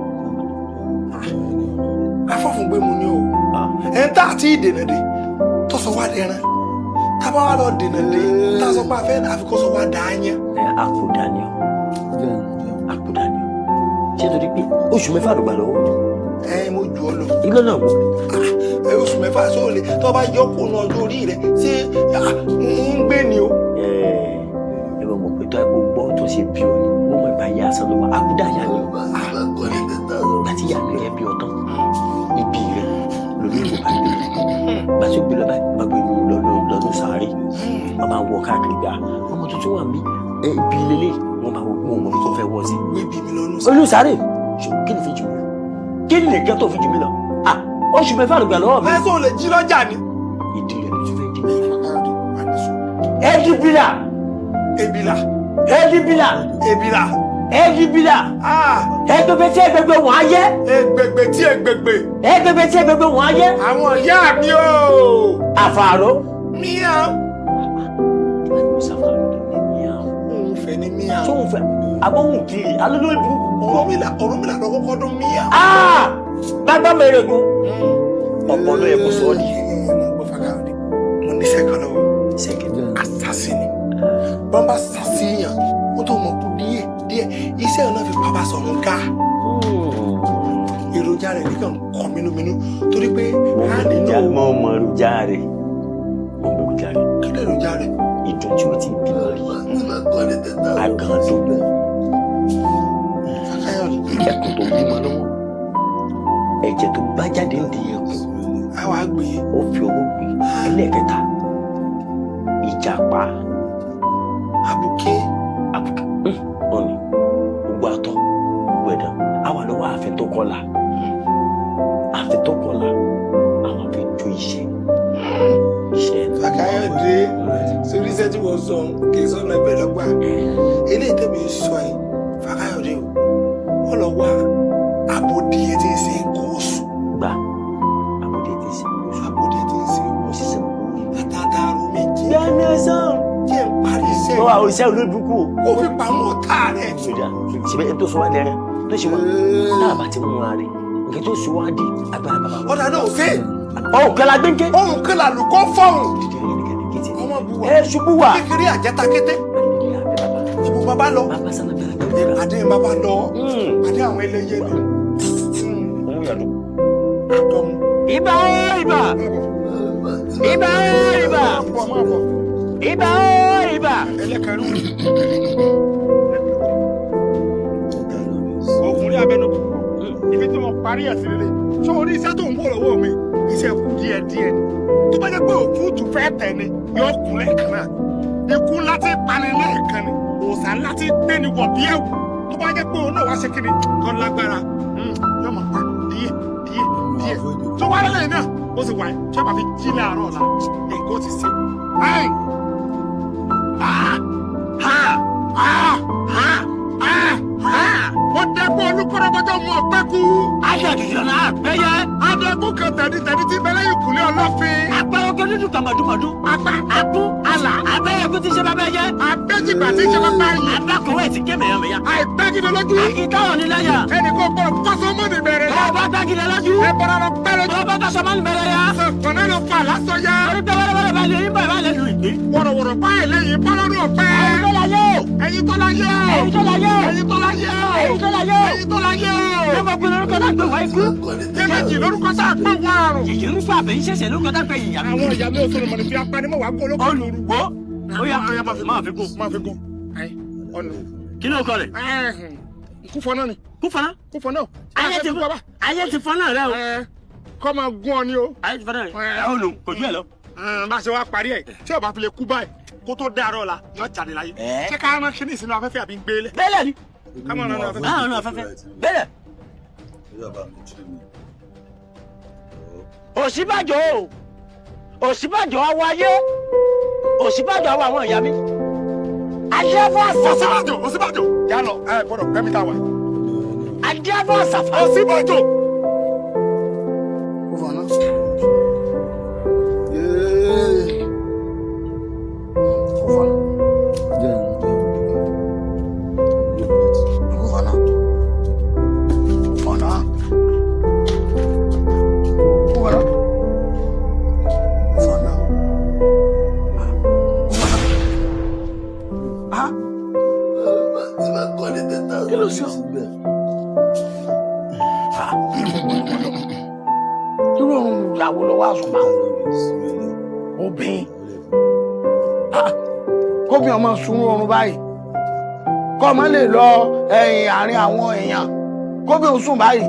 [SPEAKER 1] Afọ́fúngbé mu ni o. Ẹ̀ ń tà àti ìdènà dé tó sọ wá dẹran. Tá a bá wá lọ dènà dé tá a sọ pé a fẹ́ àfikún sọ wá dà á yẹn.
[SPEAKER 5] Ẹ àkùdà ni ọ. Àkùdà ni ọ. Ṣé torí pé oṣù 6 ló gbà lọ́wọ́ mi?
[SPEAKER 1] Ẹ mo jù ọ lọ.
[SPEAKER 5] Ilé náà wò.
[SPEAKER 1] Ẹ oṣù 6 sóò lè tó bá yọ kó nu ọjọ́ orí rẹ ṣé ń gbé ni o.
[SPEAKER 5] Ẹ ẹ bá mọ̀ pé tó ẹ kó gbọ́ tó ṣe bí ọ ni wọ́n mọ̀ ìgbà yà sàn ló wà àkùdà yà ni o. Ìgbà tí ìyá mi rẹ bí ọ tán ibi rẹ lórí ìlú bá gbé lọ. Ìgbà tí ó gbé lọ báyìí bá gbé lọ lọ́dún sáré. Wọ́n máa wọ káàkiri gbà ọmọ tuntun wà mí ibi lélẹ̀ wọ́n máa wọ wọn mọ̀ tó fẹ́ wọ́ sí.
[SPEAKER 1] Wíbi mi lọ́nu
[SPEAKER 5] Olú sáré kí ni fi jù mí lọ? Kí ni nìkan tó fi jù mí lọ? Oṣù 6 ló gbà lọ́wọ́ mi.
[SPEAKER 1] Ẹ sọ lè jí lọ́jà ni.
[SPEAKER 5] Ìdí rẹ̀ ló ti fẹ́ jí mi.
[SPEAKER 1] Fákáyọ̀dé wà ní sùn.
[SPEAKER 5] Ẹdìbìlà.
[SPEAKER 1] Ebìlà.
[SPEAKER 5] Ẹdìbìlà.
[SPEAKER 1] Ebìlà.
[SPEAKER 5] Ẹdìbìlà. Ẹgbẹgbẹ tí ẹgbẹgbẹ wọn á yẹ.
[SPEAKER 1] Ẹgbẹgbẹ tí ẹgbẹgbẹ.
[SPEAKER 5] Ẹgbẹgbẹ tí ẹgbẹgbẹ wọn á yẹ.
[SPEAKER 1] Àwọn ìyá mi o.
[SPEAKER 5] Àfàró.
[SPEAKER 1] Míà.
[SPEAKER 5] Ìgbà tí mo ṣàfàró tó ní míà.
[SPEAKER 1] Òun fẹ́ ni míà.
[SPEAKER 5] Tóun fẹ́ abóhùn kiri alólórí burúkú.
[SPEAKER 1] Ọ̀rúnmìlà lọ kọ́kọ́ dún míà.
[SPEAKER 5] Bàbá mẹ́rẹ̀gùn. Ọ̀pọ̀ ló yẹ kó sọ ọ́ di.
[SPEAKER 1] Mo gbọ́ Fákáyọ̀dé. Mo ní sẹ́kọ̀ lọ́wọ́.
[SPEAKER 5] Sẹ́kẹ̀.
[SPEAKER 1] Àṣàṣì ni. Bọ́n bá ṣàṣìyàn, ó tó mọ̀ kú díẹ̀ díẹ̀. Iṣẹ́ náà fi bàbá sọ̀rọ̀ ká. Èròjà rẹ̀ nìkan kọ́ minúminú torí pé a nínú.
[SPEAKER 5] Mo mọ èròjà rẹ̀. Mo mọ èròjà rẹ̀.
[SPEAKER 1] Kí ló èròjà rẹ̀?
[SPEAKER 5] Ìdùn tí o ti bímọ rí. Àgàndùn.
[SPEAKER 1] Fákáyọ̀dé.
[SPEAKER 5] Ẹkùn tó bímọ lọ́wọ́. Ẹ̀jẹ̀ tó bá jáde ń di ẹkùn.
[SPEAKER 1] A wàá gbé.
[SPEAKER 5] Ó fi owó gbé. Ẹlẹ́ẹ̀kẹta. Ìjàpá.
[SPEAKER 1] Abuké.
[SPEAKER 5] Abuké. Ọ̀nì. Gbogbo àtọ̀. Gbogbo ẹ̀dá. Àwa lọ́wọ́ ààfin tó kọlà. Ààfin tó kọlà. Àwọn àfi ju iṣẹ́. Iṣẹ́.
[SPEAKER 1] Fákáyọ̀dé. Sórí iṣẹ́ tí wọ́n sọ kì í sọ̀nà ẹgbẹ́ lọ́gbà. Eléyìí tẹ̀mí ń sọ yìí. Fákáyọ̀dé o. Wọ́n lọ wá abodìyẹ tí ń ṣe nǹkan oṣù.
[SPEAKER 5] Gbà abodìyẹ tí ń ṣe nǹkan oṣù.
[SPEAKER 1] Abodìyẹ tí ń ṣe nǹkan oṣù. Àtàtàrò méje.
[SPEAKER 5] Dáná sàn.
[SPEAKER 1] Jẹ́ ń parí iṣẹ́.
[SPEAKER 5] Wọ́n wá oríṣẹ́ olóòbùkún o.
[SPEAKER 1] Kó fi pa àwọn ọ̀tá rẹ̀.
[SPEAKER 5] Ṣé ẹni tó sọ wá dẹrẹ tó ṣe wá náà bá ti mú wa rí nǹkan tó sọ wá di agbára bàbá wa.
[SPEAKER 1] Ọ̀dà náà ò ṣe.
[SPEAKER 5] Ọ̀hún kẹlá gbẹ́ńkẹ́.
[SPEAKER 1] Ọ̀hún kẹlá lùkọ́ fọ̀hún. Ọmọ buwa.
[SPEAKER 5] Ẹ ṣubú wa.
[SPEAKER 1] Kékeré àjẹta kété. Ibo bàbá lọ. Adé bàbá lọ. Adé àwọn ẹlẹ́yẹ ni.
[SPEAKER 5] Ibà ó ibà. Ibà ó ibà. Ibà ó ibà.
[SPEAKER 1] Ẹlẹ́kẹ̀rú.
[SPEAKER 4] Ọkùnrin abẹnú ibi tí mo parí ẹ̀ sí lélẹ̀. Ṣé o rí iṣẹ́ tó ń wò lọ́wọ́ mi? Iṣẹ́ kù díẹ̀ díẹ̀ ni. Tó bá jẹ́ pé òfúùtù fẹ́ tẹ̀ ni, yóò kú lẹ́ẹ̀kan náà. Ikú ńlá ti pani lẹ́ẹ̀kan ni. Òòṣà ńlá ti gbé ni wọ̀ bí ẹ̀wù. Tó bá jẹ́ pé òun náà wá ṣe kíni, tó lágbára. Yóò máa pa díẹ̀ díẹ̀ díẹ̀. Tó wá lẹ́lẹ̀ náà, ó sì wáyé. Ṣé màá fi jí láàárọ̀ ọ̀la? Nǹkan ó ti ṣe. Ha! Ha! Ha! Ha! Ha! Mo dẹ́kun olúkọ́rọ́bọ́jọ́ mú ọ̀pẹ́ kú.
[SPEAKER 5] Ayọ̀dìdì náà gbẹ́yẹ.
[SPEAKER 4] Adẹ́kun kan tẹ̀dítẹ̀dí tí bẹ́lẹ́ ìkùlé ọlọ́fin.
[SPEAKER 5] Apẹ̀rẹ̀ onídùn tàmàdùmàdù.
[SPEAKER 4] Apá.
[SPEAKER 5] Atún. Àlà. Abẹ́yẹ̀kú ti ṣe bàbá ẹyẹ.
[SPEAKER 4] Abẹ́jìgbà tí ṣe bàbá yìí.
[SPEAKER 5] Abákọ̀wé ti ké mẹ̀yàmẹ̀yà.
[SPEAKER 4] Àìgbẹ́gidẹ lójú.
[SPEAKER 5] Akitọ́rọ̀ ni láyà.
[SPEAKER 4] Ẹnì kan gbọ́dọ̀ fọ́sọ́mọ́ ní bẹ̀rẹ̀.
[SPEAKER 5] Bọ́ọ̀ bá gbẹ́gidẹ lójú.
[SPEAKER 4] Ẹ bọ́ra lọ pẹ́ lójú.
[SPEAKER 5] Bọ́ọ̀ bá fọ́sọ́mọ́ ní bẹ̀rẹ̀ ya.
[SPEAKER 4] Sọ̀kànnà ló fà lásọ ya.
[SPEAKER 5] Orí pé wẹ́rẹ́wẹ́rẹ́ bá lè yín bá ìbá lè lu ìgbín.
[SPEAKER 4] Wọ̀rọ̀wọ̀rọ̀ báyìí lẹ́yìn bọ́lọ́dún ọ̀pẹ.
[SPEAKER 5] Ẹ̀yin tó láyé o.
[SPEAKER 4] Ẹ̀yin tó láyé o.
[SPEAKER 5] Ẹ̀yin tó láyé o.
[SPEAKER 4] Ẹ̀yin tó láyé o.
[SPEAKER 5] Ẹ̀yin tó láyé o.
[SPEAKER 4] Ẹ̀yin tó láyé o.
[SPEAKER 5] Ṣé mo pe lórúkọ tá a gbé wá ikú?
[SPEAKER 4] Yẹ́mẹ̀jì lórúkọ tá a gbé wá àrùn.
[SPEAKER 5] Yìí ń fà bẹ́ẹ̀ ṣẹ̀ṣẹ̀ lórúkọ tá a gbé yìnyín.
[SPEAKER 4] Àwọn ìyá mi ò sọ̀rọ̀ mọ̀nì fi apanimọ̀ wá kó lóko.
[SPEAKER 5] Olùwọ́. Ó yá máa fi kún.
[SPEAKER 4] Máa fi kún. Ọ̀nà.
[SPEAKER 5] Kí ló kọ rẹ̀?
[SPEAKER 4] Kúfọ̀ náà ni.
[SPEAKER 5] Kúfọ̀ náà?
[SPEAKER 4] Kúfọ̀ náà.
[SPEAKER 5] Ayé ti fọ́ náà rẹ o.
[SPEAKER 4] Kọ́ máa gún ọ ní o.
[SPEAKER 5] Ayé ti fọ́ náà rẹ. Ẹ ò lò kò jù ẹ lọ.
[SPEAKER 4] Bá a ṣe wá parí ẹ̀ tí o bá fi lè kú báyìí kó tó dàárọ̀ la yọ jáde láyé. Ṣé ká rán kíní sínú afẹ́fẹ́ àbí gbélé?
[SPEAKER 5] Bẹ́lẹ̀ ni.
[SPEAKER 4] Ká máa rán afẹ́fẹ́.
[SPEAKER 5] Máa rán afẹ́fẹ́. Bẹ́lẹ̀. Òṣínbàjò o Òṣínbàjò awọ ayé Òṣínbàjò awọ àwọn ìyá mi. Ayé fún àṣà.
[SPEAKER 4] Òṣínbàjò Òṣínbàjò yà lọ ẹ gbọ́dọ̀ gbẹmí ta wà.
[SPEAKER 1] Adíábọ̀ àṣàfà.
[SPEAKER 4] Ọ̀ṣínbàjò.
[SPEAKER 1] Kúfọ̀nà. Kúfọ̀nà. Kúfọ̀nà. Kúfọ̀nà. Kúfọ̀nà. Kúfọ̀nà. Kúfọ̀nà. Ah! Kí ló ṣe ọ́? Irú òun ìyàwó lọ wá sùn báwọn obìnrin kóbi ọmọ sun oorun báyìí kọ́ ọmọ lè lọ ẹ̀yìn àárín àwọn èèyàn kóbi ò sùn báyìí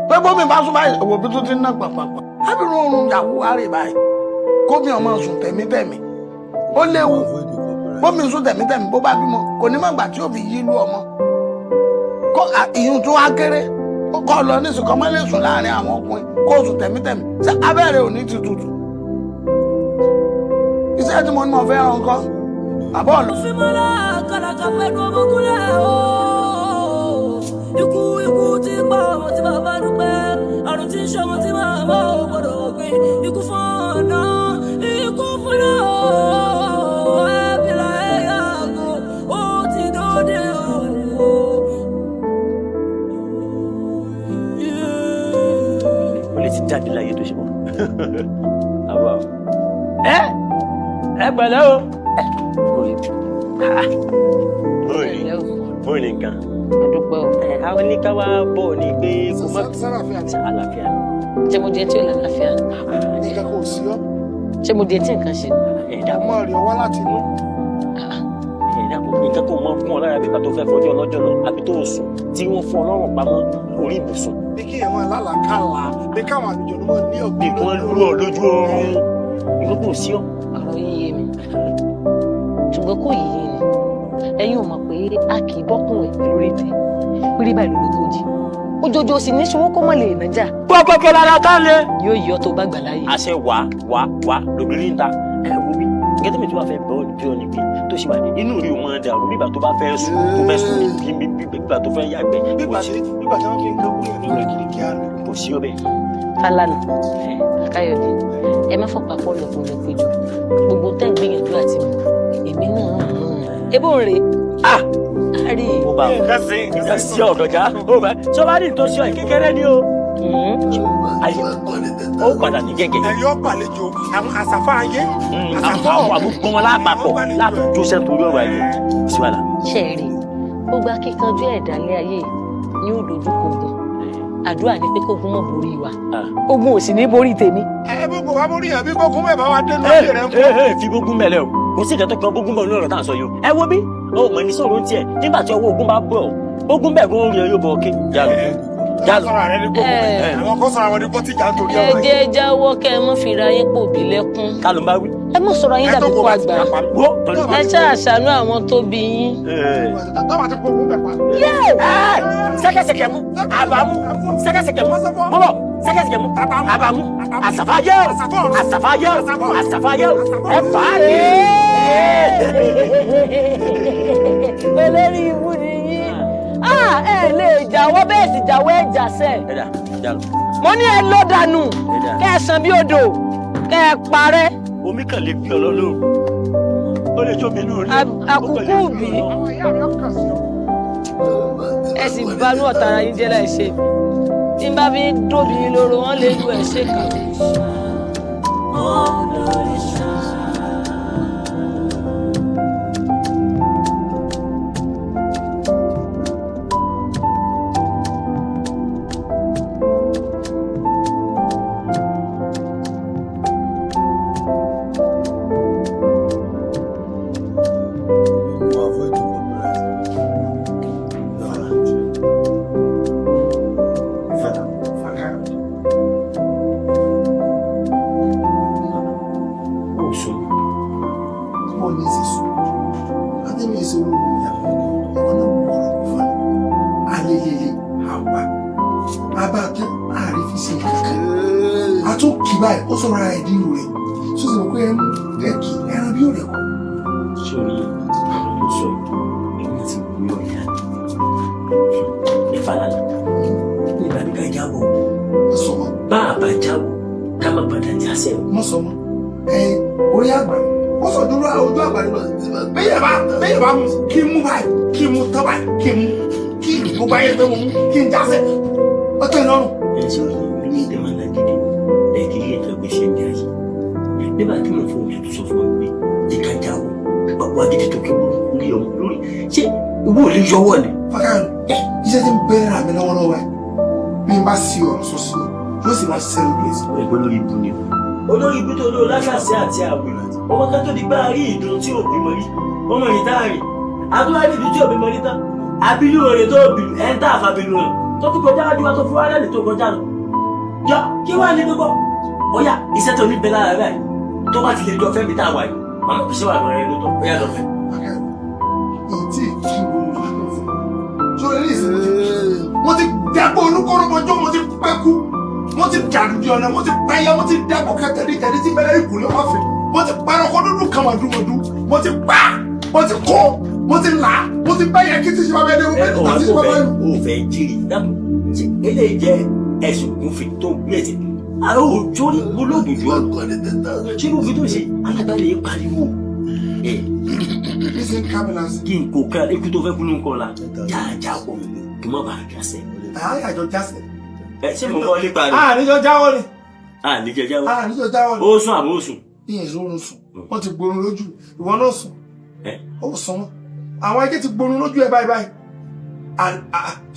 [SPEAKER 1] pé bómi bá sùn báyìí òwò bí tó ti ń ná pàpàpà ábìrún oorun ìyàwó wa rè báyìí kóbi ọmọ sùn tẹ̀mítẹ̀mí ó léwu bómi sùn tẹ̀mítẹ̀mí bó bá bímọ kò ní mọ̀gbà tí ó fi yí lú ọmọ kó ìyún tó wá kéré kọ́ lọ nísìkò ọmọ lè sùn láàrin àwọn ọkùnrin kó sùn tẹ̀mítẹ̀mí ṣé abẹ́rẹ́ ò ní ti tutù iṣẹ́ tí mo ní mo fẹ́ ràn kọ́ àbọ̀ lọ.
[SPEAKER 7] Fímọ́lá kàlàkà pẹ̀lú ọmọkúnlẹ̀ o. Ikú ikú tí ń pa ọmọ tí bàbá dúpẹ́. Àrùn tí ń ṣe ọmọ tí màmá ò gbọ́dọ̀ gbìn. Ikú fọ́nà, ikú fọ́nà o. Ẹ̀bìlà ẹ̀ yàgò, ó ti dóde o.
[SPEAKER 5] O lè ti jáde láyé tó ṣe mọ́. Àbá o. Ẹ ẹ pẹ̀lẹ́ o. Bóyá ní nǹkan.
[SPEAKER 2] Àdúpẹ́ o.
[SPEAKER 5] Ẹ àwọn ní ká wá bọ̀ ni pé kó má.
[SPEAKER 4] Sálàáfíà ni.
[SPEAKER 5] Àlàáfíà.
[SPEAKER 2] Ṣé mo di etí ò lálàáfíà?
[SPEAKER 4] Nǹkan kò sí ọ́.
[SPEAKER 2] Ṣé mo di etí nǹkan ṣe?
[SPEAKER 5] Ẹ dákun.
[SPEAKER 4] Ọmọ rẹ̀ wá láti inú.
[SPEAKER 5] Ẹ dákun, nǹkan kò mọ fún ọ lára bíbá tó fẹ́ fọjọ́ ọlọ́jọ́ lọ àbí tó sùn tí wọ́n fún ọ lọ́rùn pamọ́ orí ibùsùn.
[SPEAKER 4] Bí kí èèyàn máa lálàákàlà, bí káwọn àlùjọ ló máa ní ọ̀gbìn.
[SPEAKER 5] Bí kò lù ọ lójú oorun. Nǹkan kò sí ọ.
[SPEAKER 2] Ọ̀rọ̀ yín yé mi. Ṣùgbọ́n kò yé yín ni. Ẹ̀yin ò mọ̀ pé a kì í bọ́kùnrin lórí ìtẹ́. Pírí báyìí ló lóko jí. Òjòjò sì ní ṣòwò kó mọ̀ lè nájà.
[SPEAKER 5] Pọ́pọ́pọ́ lára ká lé.
[SPEAKER 2] Yóò yọ tó bá gbà láyé.
[SPEAKER 5] Àṣẹ wà wà wà lóbìnrin ń ta. Ẹ wo bí nǹkan tó mi tí wàá fẹ́ bọ́ bí ọ níbi tó ṣe wà inú rí o máa dà o bíbà tó bá fẹ́ sùn tó fẹ́ sùn ní bíbà tó fẹ́ yàgbẹ́.
[SPEAKER 4] Bíbà tí wọ́n fi nǹkan bóyá ní orí kìrìkì àná.
[SPEAKER 5] Kò sí ọbẹ̀.
[SPEAKER 2] Fálànà, Káyọ̀dé, ẹ má fọ̀pá pọ̀ lọ́kùnrin péjọ. Gbogbo tẹ́ ń gbìyànjú àti mọ̀, èmi náà mọ̀ ọ́n. Ebó ń rè é.
[SPEAKER 5] Ah!
[SPEAKER 2] A rí i.
[SPEAKER 5] Mo bá nǹkan sí ọ̀gànjá. Ó bá tí o bá ní nǹkan sí ọ kékeré ni o. Ayé ó padà ní gẹ́gẹ́.
[SPEAKER 4] Ẹ̀yọ́ gbàlejò àwọn àṣàfà ayé.
[SPEAKER 5] Àwọn àbúgbọ́n wọn lápapọ̀ láti jósẹ́ torí ọ̀rọ̀ ayé. Síwálà.
[SPEAKER 2] Ṣé ẹ rí i? Gbogbo akíkanjú ẹ̀dá ilé ayé ni ó dojú kọ ogun. Àdúrà ni pé kógun mọ̀ borí wa. Ogun ò sì ní borí tèmi.
[SPEAKER 4] Ẹ bí kò wá borí yẹn bí kò kún mẹ́bàá wa dénú ayé rẹ̀ ń kọ́.
[SPEAKER 5] Ẹ fi gbógun mẹ́lẹ̀ o. Kò sí ìkẹ́tọ́ kan gbógun bọ̀ ní ọ̀rọ̀ tá à ń sọ yìí o. Ẹ wo bí o mọ̀ ní sọ̀rọ̀ ń tiẹ̀ nígbà tí ọwọ́ ogun bá bọ̀ ogun bẹ́ẹ̀ gan orí ẹ yóò bọ̀ ọ́kẹ́. Yálò. Yálò.
[SPEAKER 4] Àwọn kan sọ̀rọ̀ àwọn ní bọ́tìjà nítorí
[SPEAKER 2] Ẹ
[SPEAKER 4] ọ̀rọ̀ yìí.
[SPEAKER 2] jẹ́ jáwọ́ kẹ́ ẹ mọ́ fira yín pò bí lẹ́kún.
[SPEAKER 5] Ká ló ń bá wí.
[SPEAKER 2] Ẹ mọ̀ sọ̀rọ̀ yín dàbí kó àgbà.
[SPEAKER 5] Wo tọ́jú.
[SPEAKER 2] Ẹ ṣáà ṣàánú àwọn tó bí yín.
[SPEAKER 4] Tọ́wọ́ àti gbogbo bẹ̀ pa.
[SPEAKER 5] Sẹ́kẹ̀sẹ̀kẹ̀ mú àbámú sẹ́kẹ̀sẹ̀kẹ̀ mú mọ́bọ̀ sẹ́kẹ̀sẹ̀kẹ̀ mú àbámú àsàfáyé o àsàfáyé o àsàfáyé o ẹ fà á lè.
[SPEAKER 3] Olórí ibú ni yín. Ẹ lè jáwọ́ bẹ́ẹ̀ sì jáwọ́ ẹ̀ jàsẹ̀.
[SPEAKER 5] Ẹ dà jà lọ.
[SPEAKER 3] Mo ní ẹ lọ dànù
[SPEAKER 5] Ẹ dà.
[SPEAKER 3] kẹ́ ẹ sàn bí odò kẹ́ ẹ parẹ́.
[SPEAKER 5] Omi kàn lè gbé ọ lọ lóru. Ó lè jó mi inú rí.
[SPEAKER 3] Àkùkù bí ẹ sì banú ọ̀tá ara yín jẹ́ láì ṣe mi. Tí n bá fi ń dóbi yín lóró, wọ́n lè lu ẹ̀ ṣe kà.
[SPEAKER 5] Ó sùn.
[SPEAKER 1] Mo ní sísùn. Adé mi ṣe olórí ìyàwó ìwọ náà wọ̀ ọ́ fún mi. Alelele àwa. Abá tán àárín fi ṣe kankan. A tún kì báyìí, ó sọ̀rọ̀ ara ẹ̀ dínú rẹ̀. Sọ́sì mọ̀ pé ẹnu rẹ̀ kì ẹran bí ó rẹ̀ kọ́.
[SPEAKER 5] Sórí ọ̀rọ̀ tó sọ yìí, èmi ti wúyọ̀ ìyá. Ìfàlànà.
[SPEAKER 4] Mọ̀ sọ mọ́. Ẹ orí àgbà ó sọ dúró ojú àgbà lọ. Bẹ́ẹ̀ bá mú kí n mú báyìí kí n mú tán báyìí kí n mú kí gbogbo ayé pé mo mú kí n jásẹ̀. Ó tẹ́ lọ́rùn.
[SPEAKER 5] Ẹ sọ ní ìdè máa ń gidi Nàìjíríà tó gbé ṣe ń jẹ ayé nígbà tí mo fún oṣù tó sọ fún mi pé ìka jáwọ́ wà gidi tó kí lórí ọmọ lórí ṣé ìwọ ò lè yọwọ́ ni.
[SPEAKER 4] Fákàrọ̀ iṣẹ́ tí ń bẹ̀rẹ̀ rà mí lọ́wọ́lọ́wọ́ ẹ̀ bí n bá sí ọ̀rọ̀ sọ sí ọ yóò sì máa ṣiṣẹ́ lórí ẹ̀sìn.
[SPEAKER 5] Ẹgbẹ́ lórí ibu ni o. Olórí ibu tó lóo láṣàṣì àti àwìn ọmọ kan tó di gbá rí ìdun tí ò bímọ rí ọmọ yìí tá a rìn àtúwá rí ìdun tí ò bímọ rí tán abilu rẹ tó bìlù ẹ̀ ń tà àfàbìlù rẹ tó tún kọjá wájú wa tó fún wa lẹ́nu tó kọjá lọ. Jọ kí wàá ní gbogbo ó yá iṣẹ́ tó ní bẹ lára rẹ tó bá ti lè jọ fẹ́mi tá a wà yìí màmá kò sí wà lọ́rẹ́ lóòótọ́ ó yá lọ fẹ́.
[SPEAKER 4] Ìtì kí wo sórí ní ìsinmi mo ti dẹ́gbọ́ olúkọ́rọ́mọjọ́ mo ti pẹ́ kú mo ti dàdúdì ọ̀nà mo ti pẹ́yẹ mo ti dẹ́gbọ́ kẹtẹ́rì tí bẹ́rẹ̀ ìkùlé ọ̀fẹ́ mo ti parọ́kọ́ dúdú kan mọ̀dúmọ̀dú mo ti pa mo ti kó mo ti là mo ti bẹ́yẹ kí tí ṣe bá bẹ́ẹ̀ dé mo bẹ́ẹ̀ tí ṣe bá bẹ́ẹ̀ lù.
[SPEAKER 5] O fẹ́ jírí dákun ṣe eléyìí jẹ́ ẹ̀sùn ògúnfe tó gbé ẹ̀sìn àwọn òjò ní olóògùn jù ọ ṣé ló fi tó ṣe alágbára yẹn pariwo. Kí n kò ká ikú tó fẹ́ kú ló ń kọ́ la jáàjá o kí n má bàa jásẹ̀.
[SPEAKER 4] Àyàjọ jásẹ̀.
[SPEAKER 5] Ẹ ṣé mo kọ́ nípa rẹ̀.
[SPEAKER 4] Àníjọ jáwọ́ ni.
[SPEAKER 5] Àníjọ jáwọ́.
[SPEAKER 4] Àníjọ jáwọ́ ni.
[SPEAKER 5] Ó sùn àbó sùn.
[SPEAKER 4] Ìyẹn ìṣòro sùn wọ́n ti gborun lójú ìwọ náà sùn. Ó sùn wọn àwọn ẹgbẹ́ ti gborun lójú ẹ báyìí báyìí.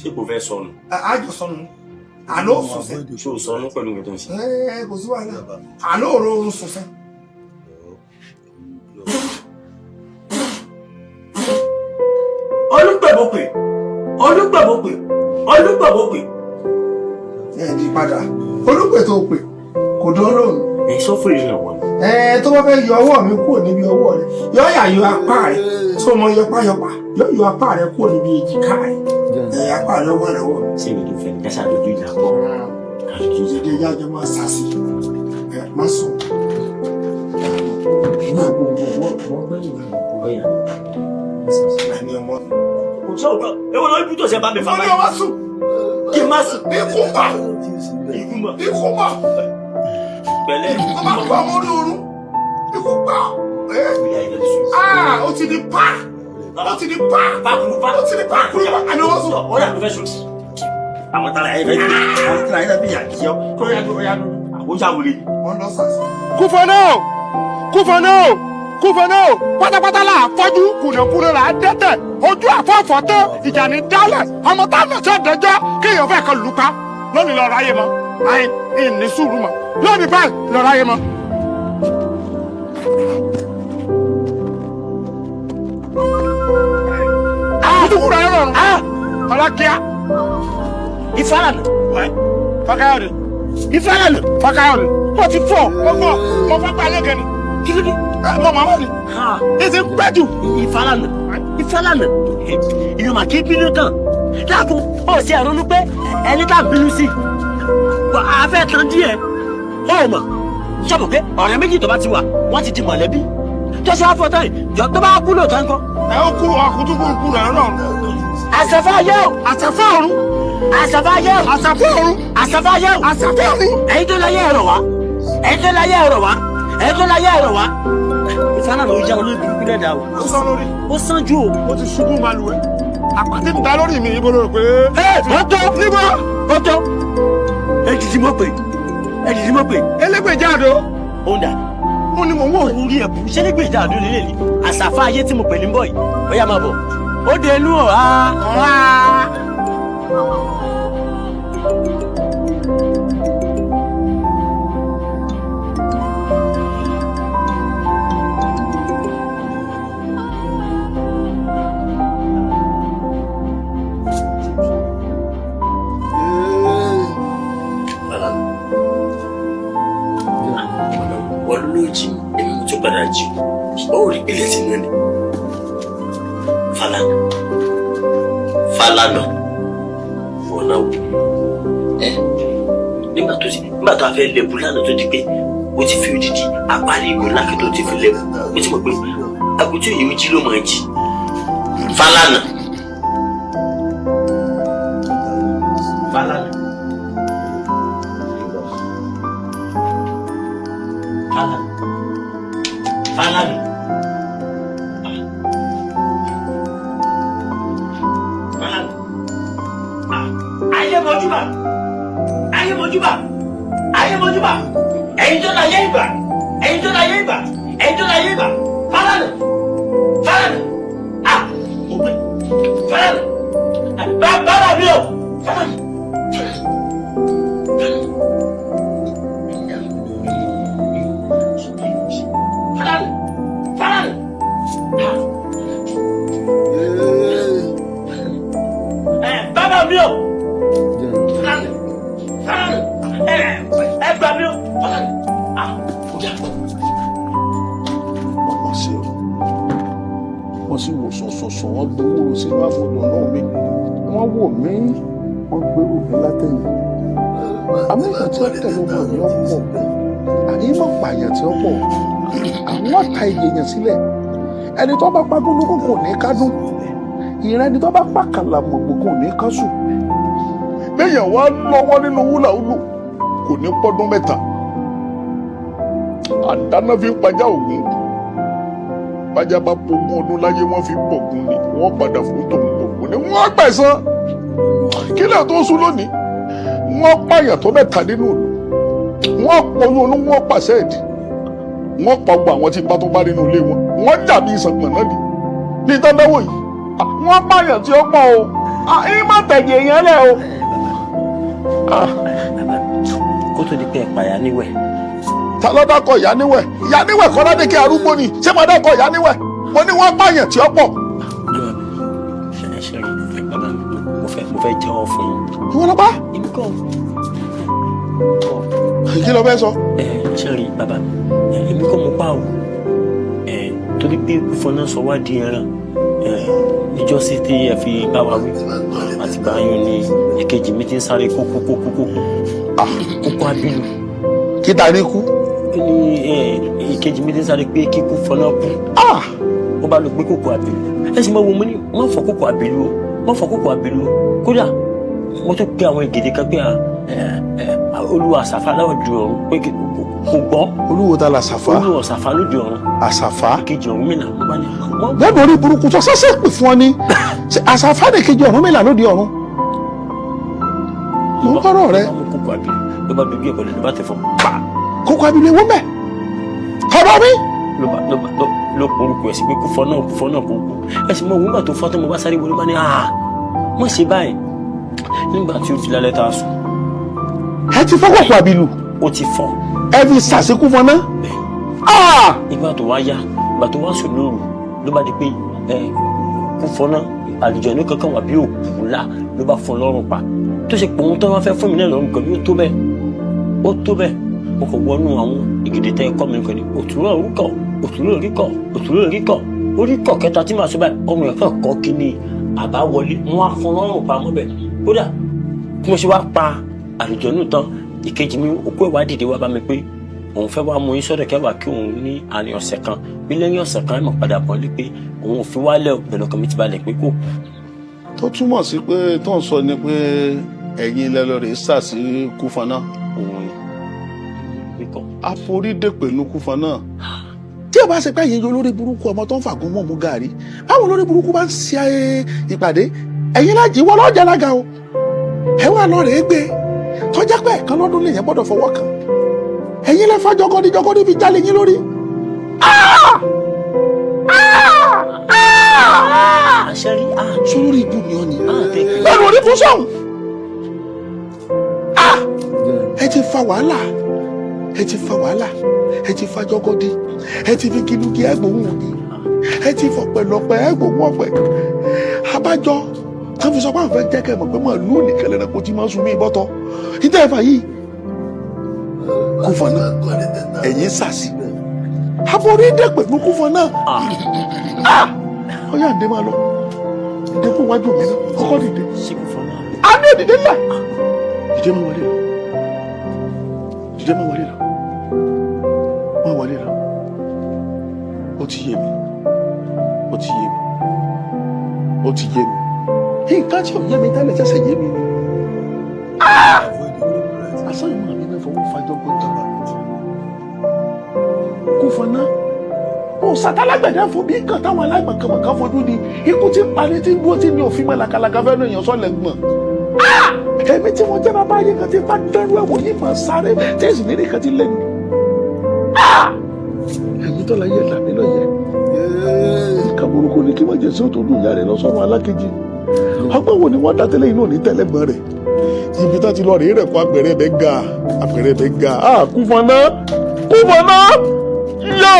[SPEAKER 5] Ṣé kò fẹ́ sọnù?
[SPEAKER 4] Àjọ sọnù àlọ́ sùn sẹ́.
[SPEAKER 5] Ṣé o sọnù pẹ̀lú nǹkan tó ń ṣe?
[SPEAKER 4] Ẹ kò sí wàhálà àlọ́ òróró sùn sẹ́.
[SPEAKER 5] Olùgbàbọ̀pẹ̀ olùgbàbọ̀pẹ̀ olùgbàbọ̀pẹ̀.
[SPEAKER 4] Ẹ di padà olùpẹ̀ tó pè kò dán lóhùn.
[SPEAKER 5] Ẹ sọ fún ìrìnà wọn.
[SPEAKER 4] Ẹ tó bá fẹ́ yọ ọwọ́ mi kúrò níbi ọwọ́ rẹ yọ yà yọ apá rẹ tó mọ yọpá yọpá yọ yọ apá rẹ kúrò níbi èjìká rẹ ẹ apá rẹ wà lọ́wọ́.
[SPEAKER 5] Ṣé ibi tó fẹ́ ni kásá lójú ìjà kọ́?
[SPEAKER 4] Ìdílé yájọ máa sàṣì ẹ má sùn. Náà gbogbo wọ́n gbẹ́yìn náà. Ẹni ọmọ.
[SPEAKER 5] Kò sọ òkò ewu lórí ibùdó ṣe bá mi fà
[SPEAKER 4] báyìí. Ó ní ọmọ sùn.
[SPEAKER 5] Kí n má sùn.
[SPEAKER 4] Ikú pa. Ikú pa.
[SPEAKER 5] Pẹ̀lẹ́.
[SPEAKER 4] Tó bá kú ọmọ orí oorun. Ikú pa. Ó ti di pa. Ó ti di pa.
[SPEAKER 5] Pakurupa.
[SPEAKER 4] Ó ti di pakurupa. Àní ọmọ sùn.
[SPEAKER 5] Ó yà ló fẹ́ sùn. Àwọn tara ẹ fẹ́ fi àwọn tara ẹ fẹ́ fi yà kí ọ. Kó yà ló yà ló. Àbójà wòle.
[SPEAKER 4] Wọ́n lọ sàṣì.
[SPEAKER 1] Kúfọ̀nà kúfọ̀nà kúfọ̀nà pátápátá là fọ́jú kùnàkùnà là dẹ́tẹ̀ ojú àfọ̀fọ̀ tán ìjà ní dálẹ̀ ọmọ táwọn ọ̀sẹ̀ dẹjọ́ kéèyàn fẹ́ kan lù pa lónìí lọ́ọ́ ráyè mọ́ àyè ìní sùúrù mọ́ lónìí báyìí lọ́ọ́ ráyè mọ́. Kutukuru ayé rọrùn. Ọlọ́kíá.
[SPEAKER 5] Ìfarànà.
[SPEAKER 1] Fákáyọ̀dé.
[SPEAKER 5] Ìfarànà.
[SPEAKER 1] Fákáyọ̀dé. Mo ti fọ̀ mo fọ̀ mo fọ́ gbalẹ̀ gẹ̀ ni.
[SPEAKER 5] Kí ló dé?
[SPEAKER 1] Mo mọ̀ wọ́n ni. Èsì ń pẹ́ jù.
[SPEAKER 5] Ìfarànà. Ìfarànà. Ìyọ̀mà kì í bínú tán. Dákun ó ṣe àrònú pé ẹni tá à ń bínú sí. A fẹ́ tán díẹ̀. Ó mọ̀ sọ̀bọ̀ pé ọ̀rẹ́ méjì tó bá ti wà wọ́n ti di mọ̀lẹ́bí. Tó ṣe wá fọ́ tán yìí tó bá kú lóòótọ́ ńkọ́.
[SPEAKER 1] Ẹ ó kú ọkùtùkù kú rẹ̀ rọrùn.
[SPEAKER 5] Àṣàfà ayé o.
[SPEAKER 1] Àṣàfà ọ̀run.
[SPEAKER 5] Àṣàfà ayé o.
[SPEAKER 1] Àṣàfà ọ̀run.
[SPEAKER 5] Àṣàfà ayé o.
[SPEAKER 1] Àṣàfà ọ̀run.
[SPEAKER 5] Ẹ̀yin tó láyé ẹ̀rọ wá. Ẹ̀yin tó láyé ẹ̀rọ wá. Ẹ̀yin tó láyé ẹ̀rọ wá. Ìfànà ló yá olórí burúkú lẹ́dàá o.
[SPEAKER 1] Ó sán lórí.
[SPEAKER 5] Ó sán jù o.
[SPEAKER 1] Ó ti ṣubú balùwẹ̀. Àpàtì ń ta lórí mi ibo lórí pé.
[SPEAKER 5] Ẹ ó tó.
[SPEAKER 1] Níbo?
[SPEAKER 5] Ó tó. Èjìjì mo pè. Èjìjì mo pè.
[SPEAKER 1] Elégbèjà àdó.
[SPEAKER 5] Ó ń dà.
[SPEAKER 1] Ó ní mò ń wò.
[SPEAKER 5] Orí ẹ̀bù ṣé lẹ́gbèjà àdó lélẹ̀ ni? Àṣàfà ayé tí mo pè ní bọ̀ yìí. Ó yá máa bọ̀. Ó de inú ọ̀há.
[SPEAKER 1] Ọ̀há.
[SPEAKER 5] Wọ́n ló jí èmi mo tún padà jí ó rí ilẹ̀ tí mo ní. Falana Falana wọ́n náà wò ẹ́ nígbà tó ti nígbà tó a fẹ́ lẹ́bù lánàá tó di pé ó ti fi odidi apárí ìgò ńlá kí tó ti fi lẹ́bù ó ti mọ̀ pé àgùntàn yìí ó jí ló máa jí. Falana. Falana. mojúbà, ayé mojúbà, ẹ̀yin tó láyé ìgbà, ẹ̀yin tó láyé ìgbà, ẹ̀yin tó láyé ìgbà. Fálànà, Fálànà, ah, mo gbé Fálànà, bàbá mi o, Fálànà. Fálànà, Fálànà, ah. Bàbá mi o, Fálànà, Fálànà, ẹ gbà mí o, Fálànà, ah, ó yá.
[SPEAKER 4] Wọ́n sí o, wọ́n sì wò sọ̀sọ̀sọ̀, wọ́n gbowó sínú àfọ̀dọ̀ náà mi, wọ́n wò mí, wọ́n gbèrò mi látẹ̀yìn. Àmọ́ ìgbà tí wọ́n tẹ̀lé ọmọ mi ọ̀pọ̀, àní mọ̀ pààyàn tí ó pọ̀, àwọn ọ̀tá èèyàn sílẹ̀. Ẹni tó bá pa gúnugún kò ní kádùn, ìran ẹni tó bá pa kàlàmọ̀gbò kò ní kásù. Béèyàn wá lọ́wọ́ nínú wúlàwúlù kò ní pọ́dún mẹ́ta. Àdáná fi ń pajá Ògún. Bájá bá pogún ọdún láyé, wọ́n fi bọ̀gún ni, wọ́n padà fún tòun bọ̀gún ni, wọ́n gbẹ̀san. Kílẹ̀ tó sùn lónìí, wọ́n pààyàn tó mẹ́ta nínú ìlú, wọ́n pọyún olú, wọ́n pàṣẹ ìdí, wọ́n pa gbogbo àwọn tí bá tó bá nínú ilé wọn, wọ́n dàbí ìsànpọ̀n náà ni ní tọ́dáwọ̀ yìí. Wọ́n pààyàn tí ó pọ̀ o, ẹ má tẹ̀jẹ̀ yẹn lẹ̀ o.
[SPEAKER 5] Kó tó di pé ẹ pààyà níwẹ̀.
[SPEAKER 4] Ta ló dákọ̀ ìyá níwẹ̀? Ìyá níwẹ̀ kọ́ ládé kí arúgbó ni, ṣé máa dákọ̀ ìyá níwẹ̀? Mo ní wọ́n pààyàn tí ó pọ̀.
[SPEAKER 5] Ẹ ṣe rí bàbá mi, mo fẹ́ jẹ́wọ́ fún yín.
[SPEAKER 4] Ìwọ ló pa?
[SPEAKER 5] Èmi kọ́.
[SPEAKER 4] Kí ló fẹ́ sọ?
[SPEAKER 5] Ẹ ṣe rí bàbá mi, èmi kọ́ mo pa o. Torí pé Kúfọ̀nà sọ wá di ẹran níjọ́sí tí ẹ fi bá wa wí, àti báyọ̀ ni èkejì mi ti ń sáré kókó kókó kókó kókó abilu.
[SPEAKER 4] Kí ta ní kú?
[SPEAKER 5] Kí ni ìkejì mi ti ń sáré pé kíkú Fọlá kú. Ó bá lọ gbé kókó abilu. Ẹ sì máa wo, mo ní má fọ kókó abilu o, má fọ kókó abilu o. Kódà mo tún pe àwọn ìgèdè kan pé Olúwa àṣàfà láwùjọ ọ̀run pé kò gbọ́.
[SPEAKER 4] Olúwo ta la ṣàfà?
[SPEAKER 5] Olúwa àṣàfà lóde ọ̀run.
[SPEAKER 4] Àṣàfà?
[SPEAKER 5] Ìkejì Ọ̀rúnmìlà mo bá ní.
[SPEAKER 4] Lẹ́nu orí burúkú tó sẹ́sẹ́ pè fún ọ ní àṣàfà ní kejì Ọ̀rúnmìlà lóde ọ̀run. Mo ń kọ́rọ̀ rẹ.
[SPEAKER 5] Kókó abilu ló bá dojú ẹ̀kọ́ ló bá tẹ̀ fọ́ pa.
[SPEAKER 4] Kókó abilu ewu mẹ́. Kọ́bọ̀ mi.
[SPEAKER 5] Ló porúkọ ẹ̀ sí pé Kúfọ̀ náà Kúfọ̀ náà kò kú. Ẹ sì mọ òun gbà tó fọ́ tó mo bá sáré wọlé bá ní àá mọ̀ sí báyìí nígbà tí ó di lálẹ́ tá a sùn.
[SPEAKER 4] Ẹ ti fọ́ kókó abilu.
[SPEAKER 5] Ó ti fọ́.
[SPEAKER 4] Ẹ fi sàṣekú fún ọ náà.
[SPEAKER 5] Ìgbà tó wá yá, ìgbà tó wá sùn lóru ló bá di pé Kúfọ̀ náà àlùjọ̀nnú kankan wà bí òkú ńlá ló bá fún lọ́rùn pa, tó ṣe pòun tó wá fẹ́ fún mi náà lọ́rùn pẹ̀lú ó tó bẹ́ẹ̀, ó tó bẹ́ẹ̀. Mo kàn wọnú àwọn ìgèdè tẹ́ ẹ̀kọ́ mi nìkan ni òtúrọ̀ oríkọ̀, òtúrọ̀ oríkọ̀, òtúrọ̀ oríkọ̀, oríkọ̀ kẹta tí màá sọ báyìí, ọmọ ẹ̀ kàn kọ́ kí ni àbáwọlé wọn á fún lọ́rùn pa mọ́ bẹ́ẹ̀. Kódà bí mo ṣe wá pa àlùjọ̀nnú tán, ìkejì mi òkú ẹ̀ wá dìde wá bá mi pé òun fẹ́ wá mú yín sọ́dọ̀ kẹwàá kí òun ní àárín ọ̀sẹ̀ kan bí lẹ́yìn ọ̀sẹ̀ kan ẹ̀ mọ̀ padà bọ̀ lé pé òun ò fi wálẹ̀ bẹ̀rẹ̀ ọkàn mi ti balẹ̀ pé kò kú.
[SPEAKER 4] Tó túmọ̀ sí pé tó ń sọ ni pé ẹ̀yin ilẹ̀ lọ rèé sà sí Kúfọ̀ náà.
[SPEAKER 5] Òun ni ikọ̀.
[SPEAKER 4] Àforídè pẹ̀lú Kúfọ̀ náà. Tí o bá ṣe pé ẹ̀yin olórí burúkú ọmọ tó ń fàgún mọ́ mú gàrí, báwo olórí burúkú bá ń ṣe ìpàdé, ẹ̀yin lájì wọ́n lọ́jà lága o. Ẹ wà lọ rèé gbé tọ́jà pé ẹ̀kan lọ́dún lèyàn gbọ́dọ̀ fọwọ́ kàn. Ẹ̀yin lẹ́fà jọgọ́dí jọgọ́dí fi jálè yín lórí. Sórí ibú ni ọ ni. Bẹ́ẹ̀ni orí fún sọ̀hún. Ẹ ti fa wàhálà, ẹ ti fa wàhálà, ẹ ti fa jọgọ́dí, ẹ ti fi kìlúkì ẹgbòhùn ògì, ẹ ti fọ̀pẹ̀lọpẹ̀ ẹgbòhùn ọ̀pẹ̀. Abájọ tán fi sọ pé àwọn fẹ́ jẹ́ kẹ́ mọ̀ pé màálù nìkan lẹ́nu kò tí máa ń sun mí bọ́tọ̀. Ìtẹ́ ẹ̀fà yìí Kúfọ̀ náà ẹ̀yìn sàṣì àforí dẹ̀ pẹ̀lú Kúfọ̀ náà. Ọyá ǹdẹ́ máa lọ, ǹdẹ́ kó wájú mi náà kọ́kọ́ dìde. A ní òdìdé ńlá, dìde máa wọlé lọ, dìde máa wọlé lọ, máa wọlé lọ. Ó ti yé mi, ó ti yé mi, ó ti yé mi. Nǹkan tí ò yé mi tẹ́lẹ̀ ṣẹ̀ṣẹ̀ yé mi ni. Àṣà ìmọ̀ mi náà fọwọ́ fàjọ gbọ́dọ̀. Kúfọ̀ náà ó sàtàlágbẹ̀dẹ fún bí nǹkan táwọn aláìmọ̀kànmọ̀kàn fojú di ikú tí ń parí tí ń dúró tí ní òfin mọ́ làkàlàkà fẹ́ẹ́ èèyàn sọ̀lẹ̀ gbọ̀n. Èmi tí mo jẹ́ bàbá yín kan ti bá dánrú ẹ̀wọ̀n yìí máa sáré tí èsì nílé kan ti lé mi. Èmi tó láyé làmí lọ́yẹ̀. Nǹkan burúkú ni kí wọ́n jẹ sí òtún dùn ìyá rẹ̀ lọ sọ́run alákejì. Ọgbọ́n wo ni wọ́n dá tẹ́lẹ̀ inú òní tẹ́lẹ̀gbọ́n rẹ̀? Ibi tá ti lọ rèé rẹ̀ kó apẹ̀rẹ̀ bẹ́ ga, apẹ̀rẹ̀ bẹ́ ga. Kúfọ̀nà! Kúfọ̀nà! Yé!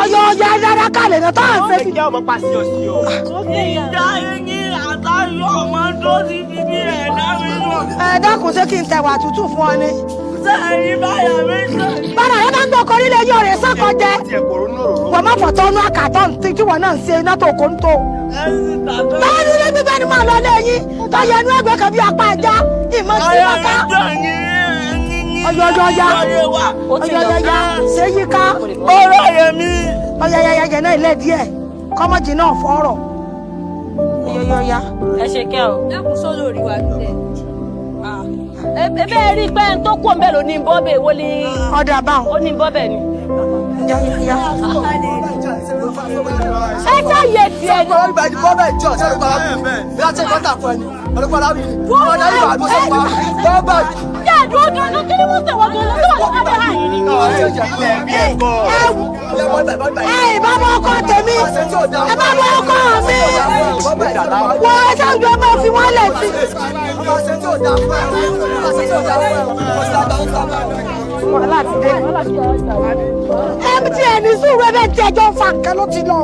[SPEAKER 3] Ọyọ ọyọ ẹdára kalẹ̀ náà tó à ń fẹ́ bí.
[SPEAKER 8] Ìyá ọmọ pa sí ọsí o. Ìjà eyín àtayọ̀ ọmọ tó ti fi bí ẹ̀dá mi lọ.
[SPEAKER 3] Ẹ dákun, ṣé kí n tẹ̀wà tútù fún ọ ni?
[SPEAKER 8] Sẹ́yìn báyà mi sọ.
[SPEAKER 3] Bára rẹ bá ń gbọ́ korí lé yóò rè sọ́kọ jẹ. Wọ́n má fọ̀tọ́ inú àkàtọ́ tí wọ́n náà ń ṣe iná tó kó ń tó. Báwo ni ilé gbígbẹ́ ni máa lọ lé yín? Tó yẹ inú ẹgbẹ́ kan bí apá ẹja, ìmọ̀ sí mọ́ká. Ọyọyọya, ọyọyọya, ṣé yíká?
[SPEAKER 8] Ọ̀rọ̀ yẹn mi.
[SPEAKER 3] Ọyọyọya yẹn náà ilé díẹ̀, kọ́mọ́jì náà fọ́rọ̀. Ọyọyọya.
[SPEAKER 7] Ẹ ṣe kẹ́ o.
[SPEAKER 2] Dákun sólò rí wa tẹ.
[SPEAKER 7] Ebe rí pé n tó kú òun bẹ́ẹ̀ ló ní bọ́bẹ̀ wo ni.
[SPEAKER 3] Ọ̀dà báwọn.
[SPEAKER 7] Ó ní bọ́bẹ̀ ni.
[SPEAKER 3] Ẹ ṣàyè tiẹ̀ ni.
[SPEAKER 7] Yá dúró gan-an, kí ni wọ́n ṣe wọ́n gan-an tó wà lábẹ́ àyè.
[SPEAKER 3] Ẹ ìbá bọ́ ọkọ tèmi, ẹ bá bọ́ ọkọ mi. Wọ́n ẹ ṣàjọ máa fi wọ́n lẹ̀ sí. Wàhálà ti dé. Ẹ ti ẹ̀ ní sùúrù, ẹ bẹ́ẹ̀ tí ẹjọ́ ń fa nǹkan ló ti lọ.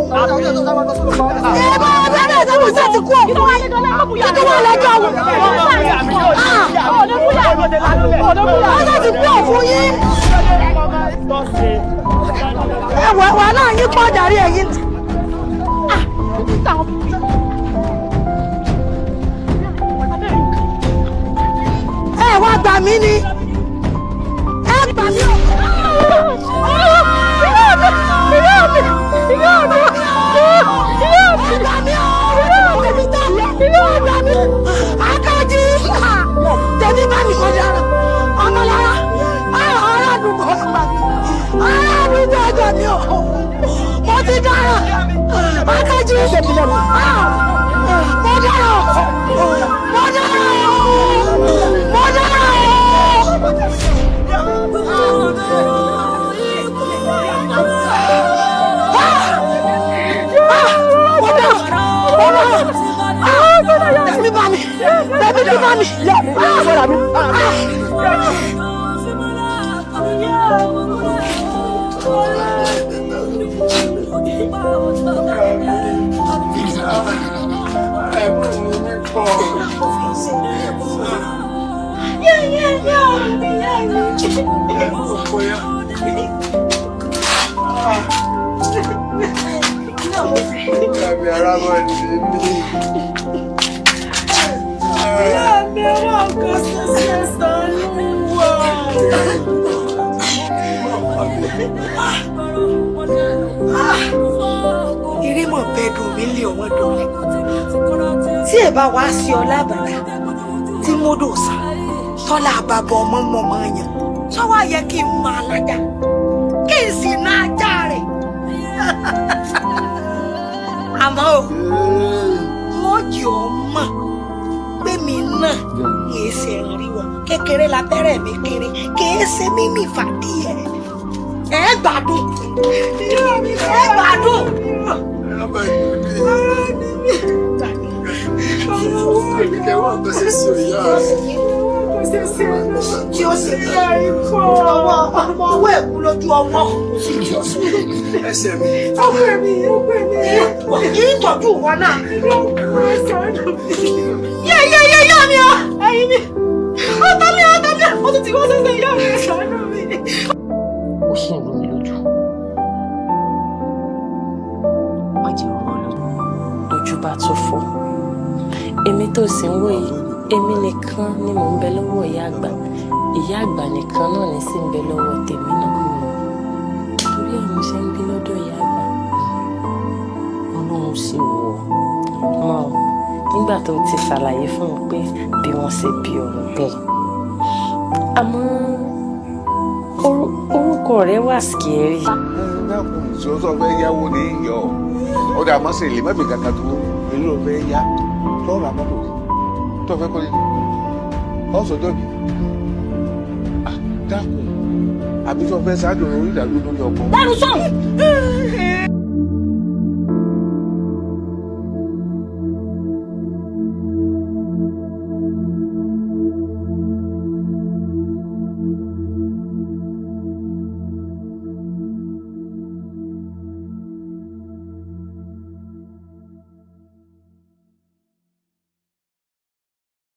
[SPEAKER 3] Ẹ bá ẹ bẹ́ẹ̀ sẹ́wọ̀n sí ti kú òkú. Kí tó wà lẹ́jọ́ wò. Wọ́n sẹ́ ti kú òfun yín. Ẹ wọ wàhálà yín pọ̀ jàre ẹ̀yin. Ẹ wá gbà mí ni. Ẹ gbà mí o. Ẹ gbà mí o. Tèmi tẹ. Ẹ gbà mí. Akájí. Tèmi bá mi kọjá rẹ̀. Ọmọ lára. Ará àdúgbò gbà mí. Ará àdúgbò gbà mí o. Mo ti dára. Akájí. Mo dára. Mo dára. Mo dára. Tẹ̀mí bá mi, tẹ̀mí ti bá mi.
[SPEAKER 1] Àmì ara mọ̀ ní mí.
[SPEAKER 2] Ìyá mi, wọ́n kò ṣẹ̀ṣẹ̀ sànú wà.
[SPEAKER 3] Irímọ̀ bẹ́ẹ̀dùn mi lé ọmọ dọ̀lẹ́. Tí ẹ bá wá sí ọ lábàrá, tí mọ́dọ̀ sàn, tọ́lá àbàbọ̀ ọmọ mọ̀mọ́ yẹn, sọ́wọ́ yẹ kí n máa lájà, kí n sì ná ajá rẹ̀. Àmọ́ o, wọ́n jì ọ́ mọ̀ pé mi náà kìí ṣe ìrìnwọ̀ kékeré labẹ́rẹ́ mi kéré, kìí ṣe mímì fàdíyẹ. Ẹ gbádùn, ẹ gbádùn. Tí ó sì ọwọ́ ọmọ ọwọ́ ẹ̀kú lójú ọwọ́.
[SPEAKER 1] Ẹsẹ̀ mi.
[SPEAKER 2] Ọpẹ́ mi, ọpẹ́ mi.
[SPEAKER 3] Kì í tọ́jú wọn náà. Yé yé yé yá mi o!
[SPEAKER 2] Ẹyin mi. Ọ̀tá mi, ọ̀tá mi. Ó tún ti wọ́n sẹ́sẹ̀ ìyá mi, ṣàánú mi.
[SPEAKER 9] Ó sì ń rú mi lójú. Má jẹ́ rú ọ lójú. Lójú bá tún fọ́. Èmi tó sì ń wò yìí, èmi nìkan ni mò ń bẹ lọ́wọ́ ìyá àgbà. Ìyá àgbà nìkan náà ní sì ń bẹ lọ́wọ́ tèmi náà. Torí ẹ̀ mo ṣe ń gbé lọ́dọ̀ ìyá àgbà. Ọlọ́run sì wò ó. Mọ́ ọ, nígbà tó ti ṣàlàyé fún mi pé bí wọ́n ṣe bí ọ̀run bẹ́ẹ̀. Àmọ́ orúkọ rẹ̀ wà scary.
[SPEAKER 4] Dákun, sọ́sọ́ fẹ́ yáwó ní yọ. Ó dà mọ́ sí ilé mọ́bì kankan tó èlò fẹ́ yá. Tọ́ọ̀rọ̀ àmọ́tò ni. Tó fẹ́ kọ́lé ni. Ọ̀sọ̀jọ́ bí dákun, àbí tó fẹ́ ṣáájú orí ìdádúró lórí ọkọ.
[SPEAKER 3] Dánú sọ̀hún.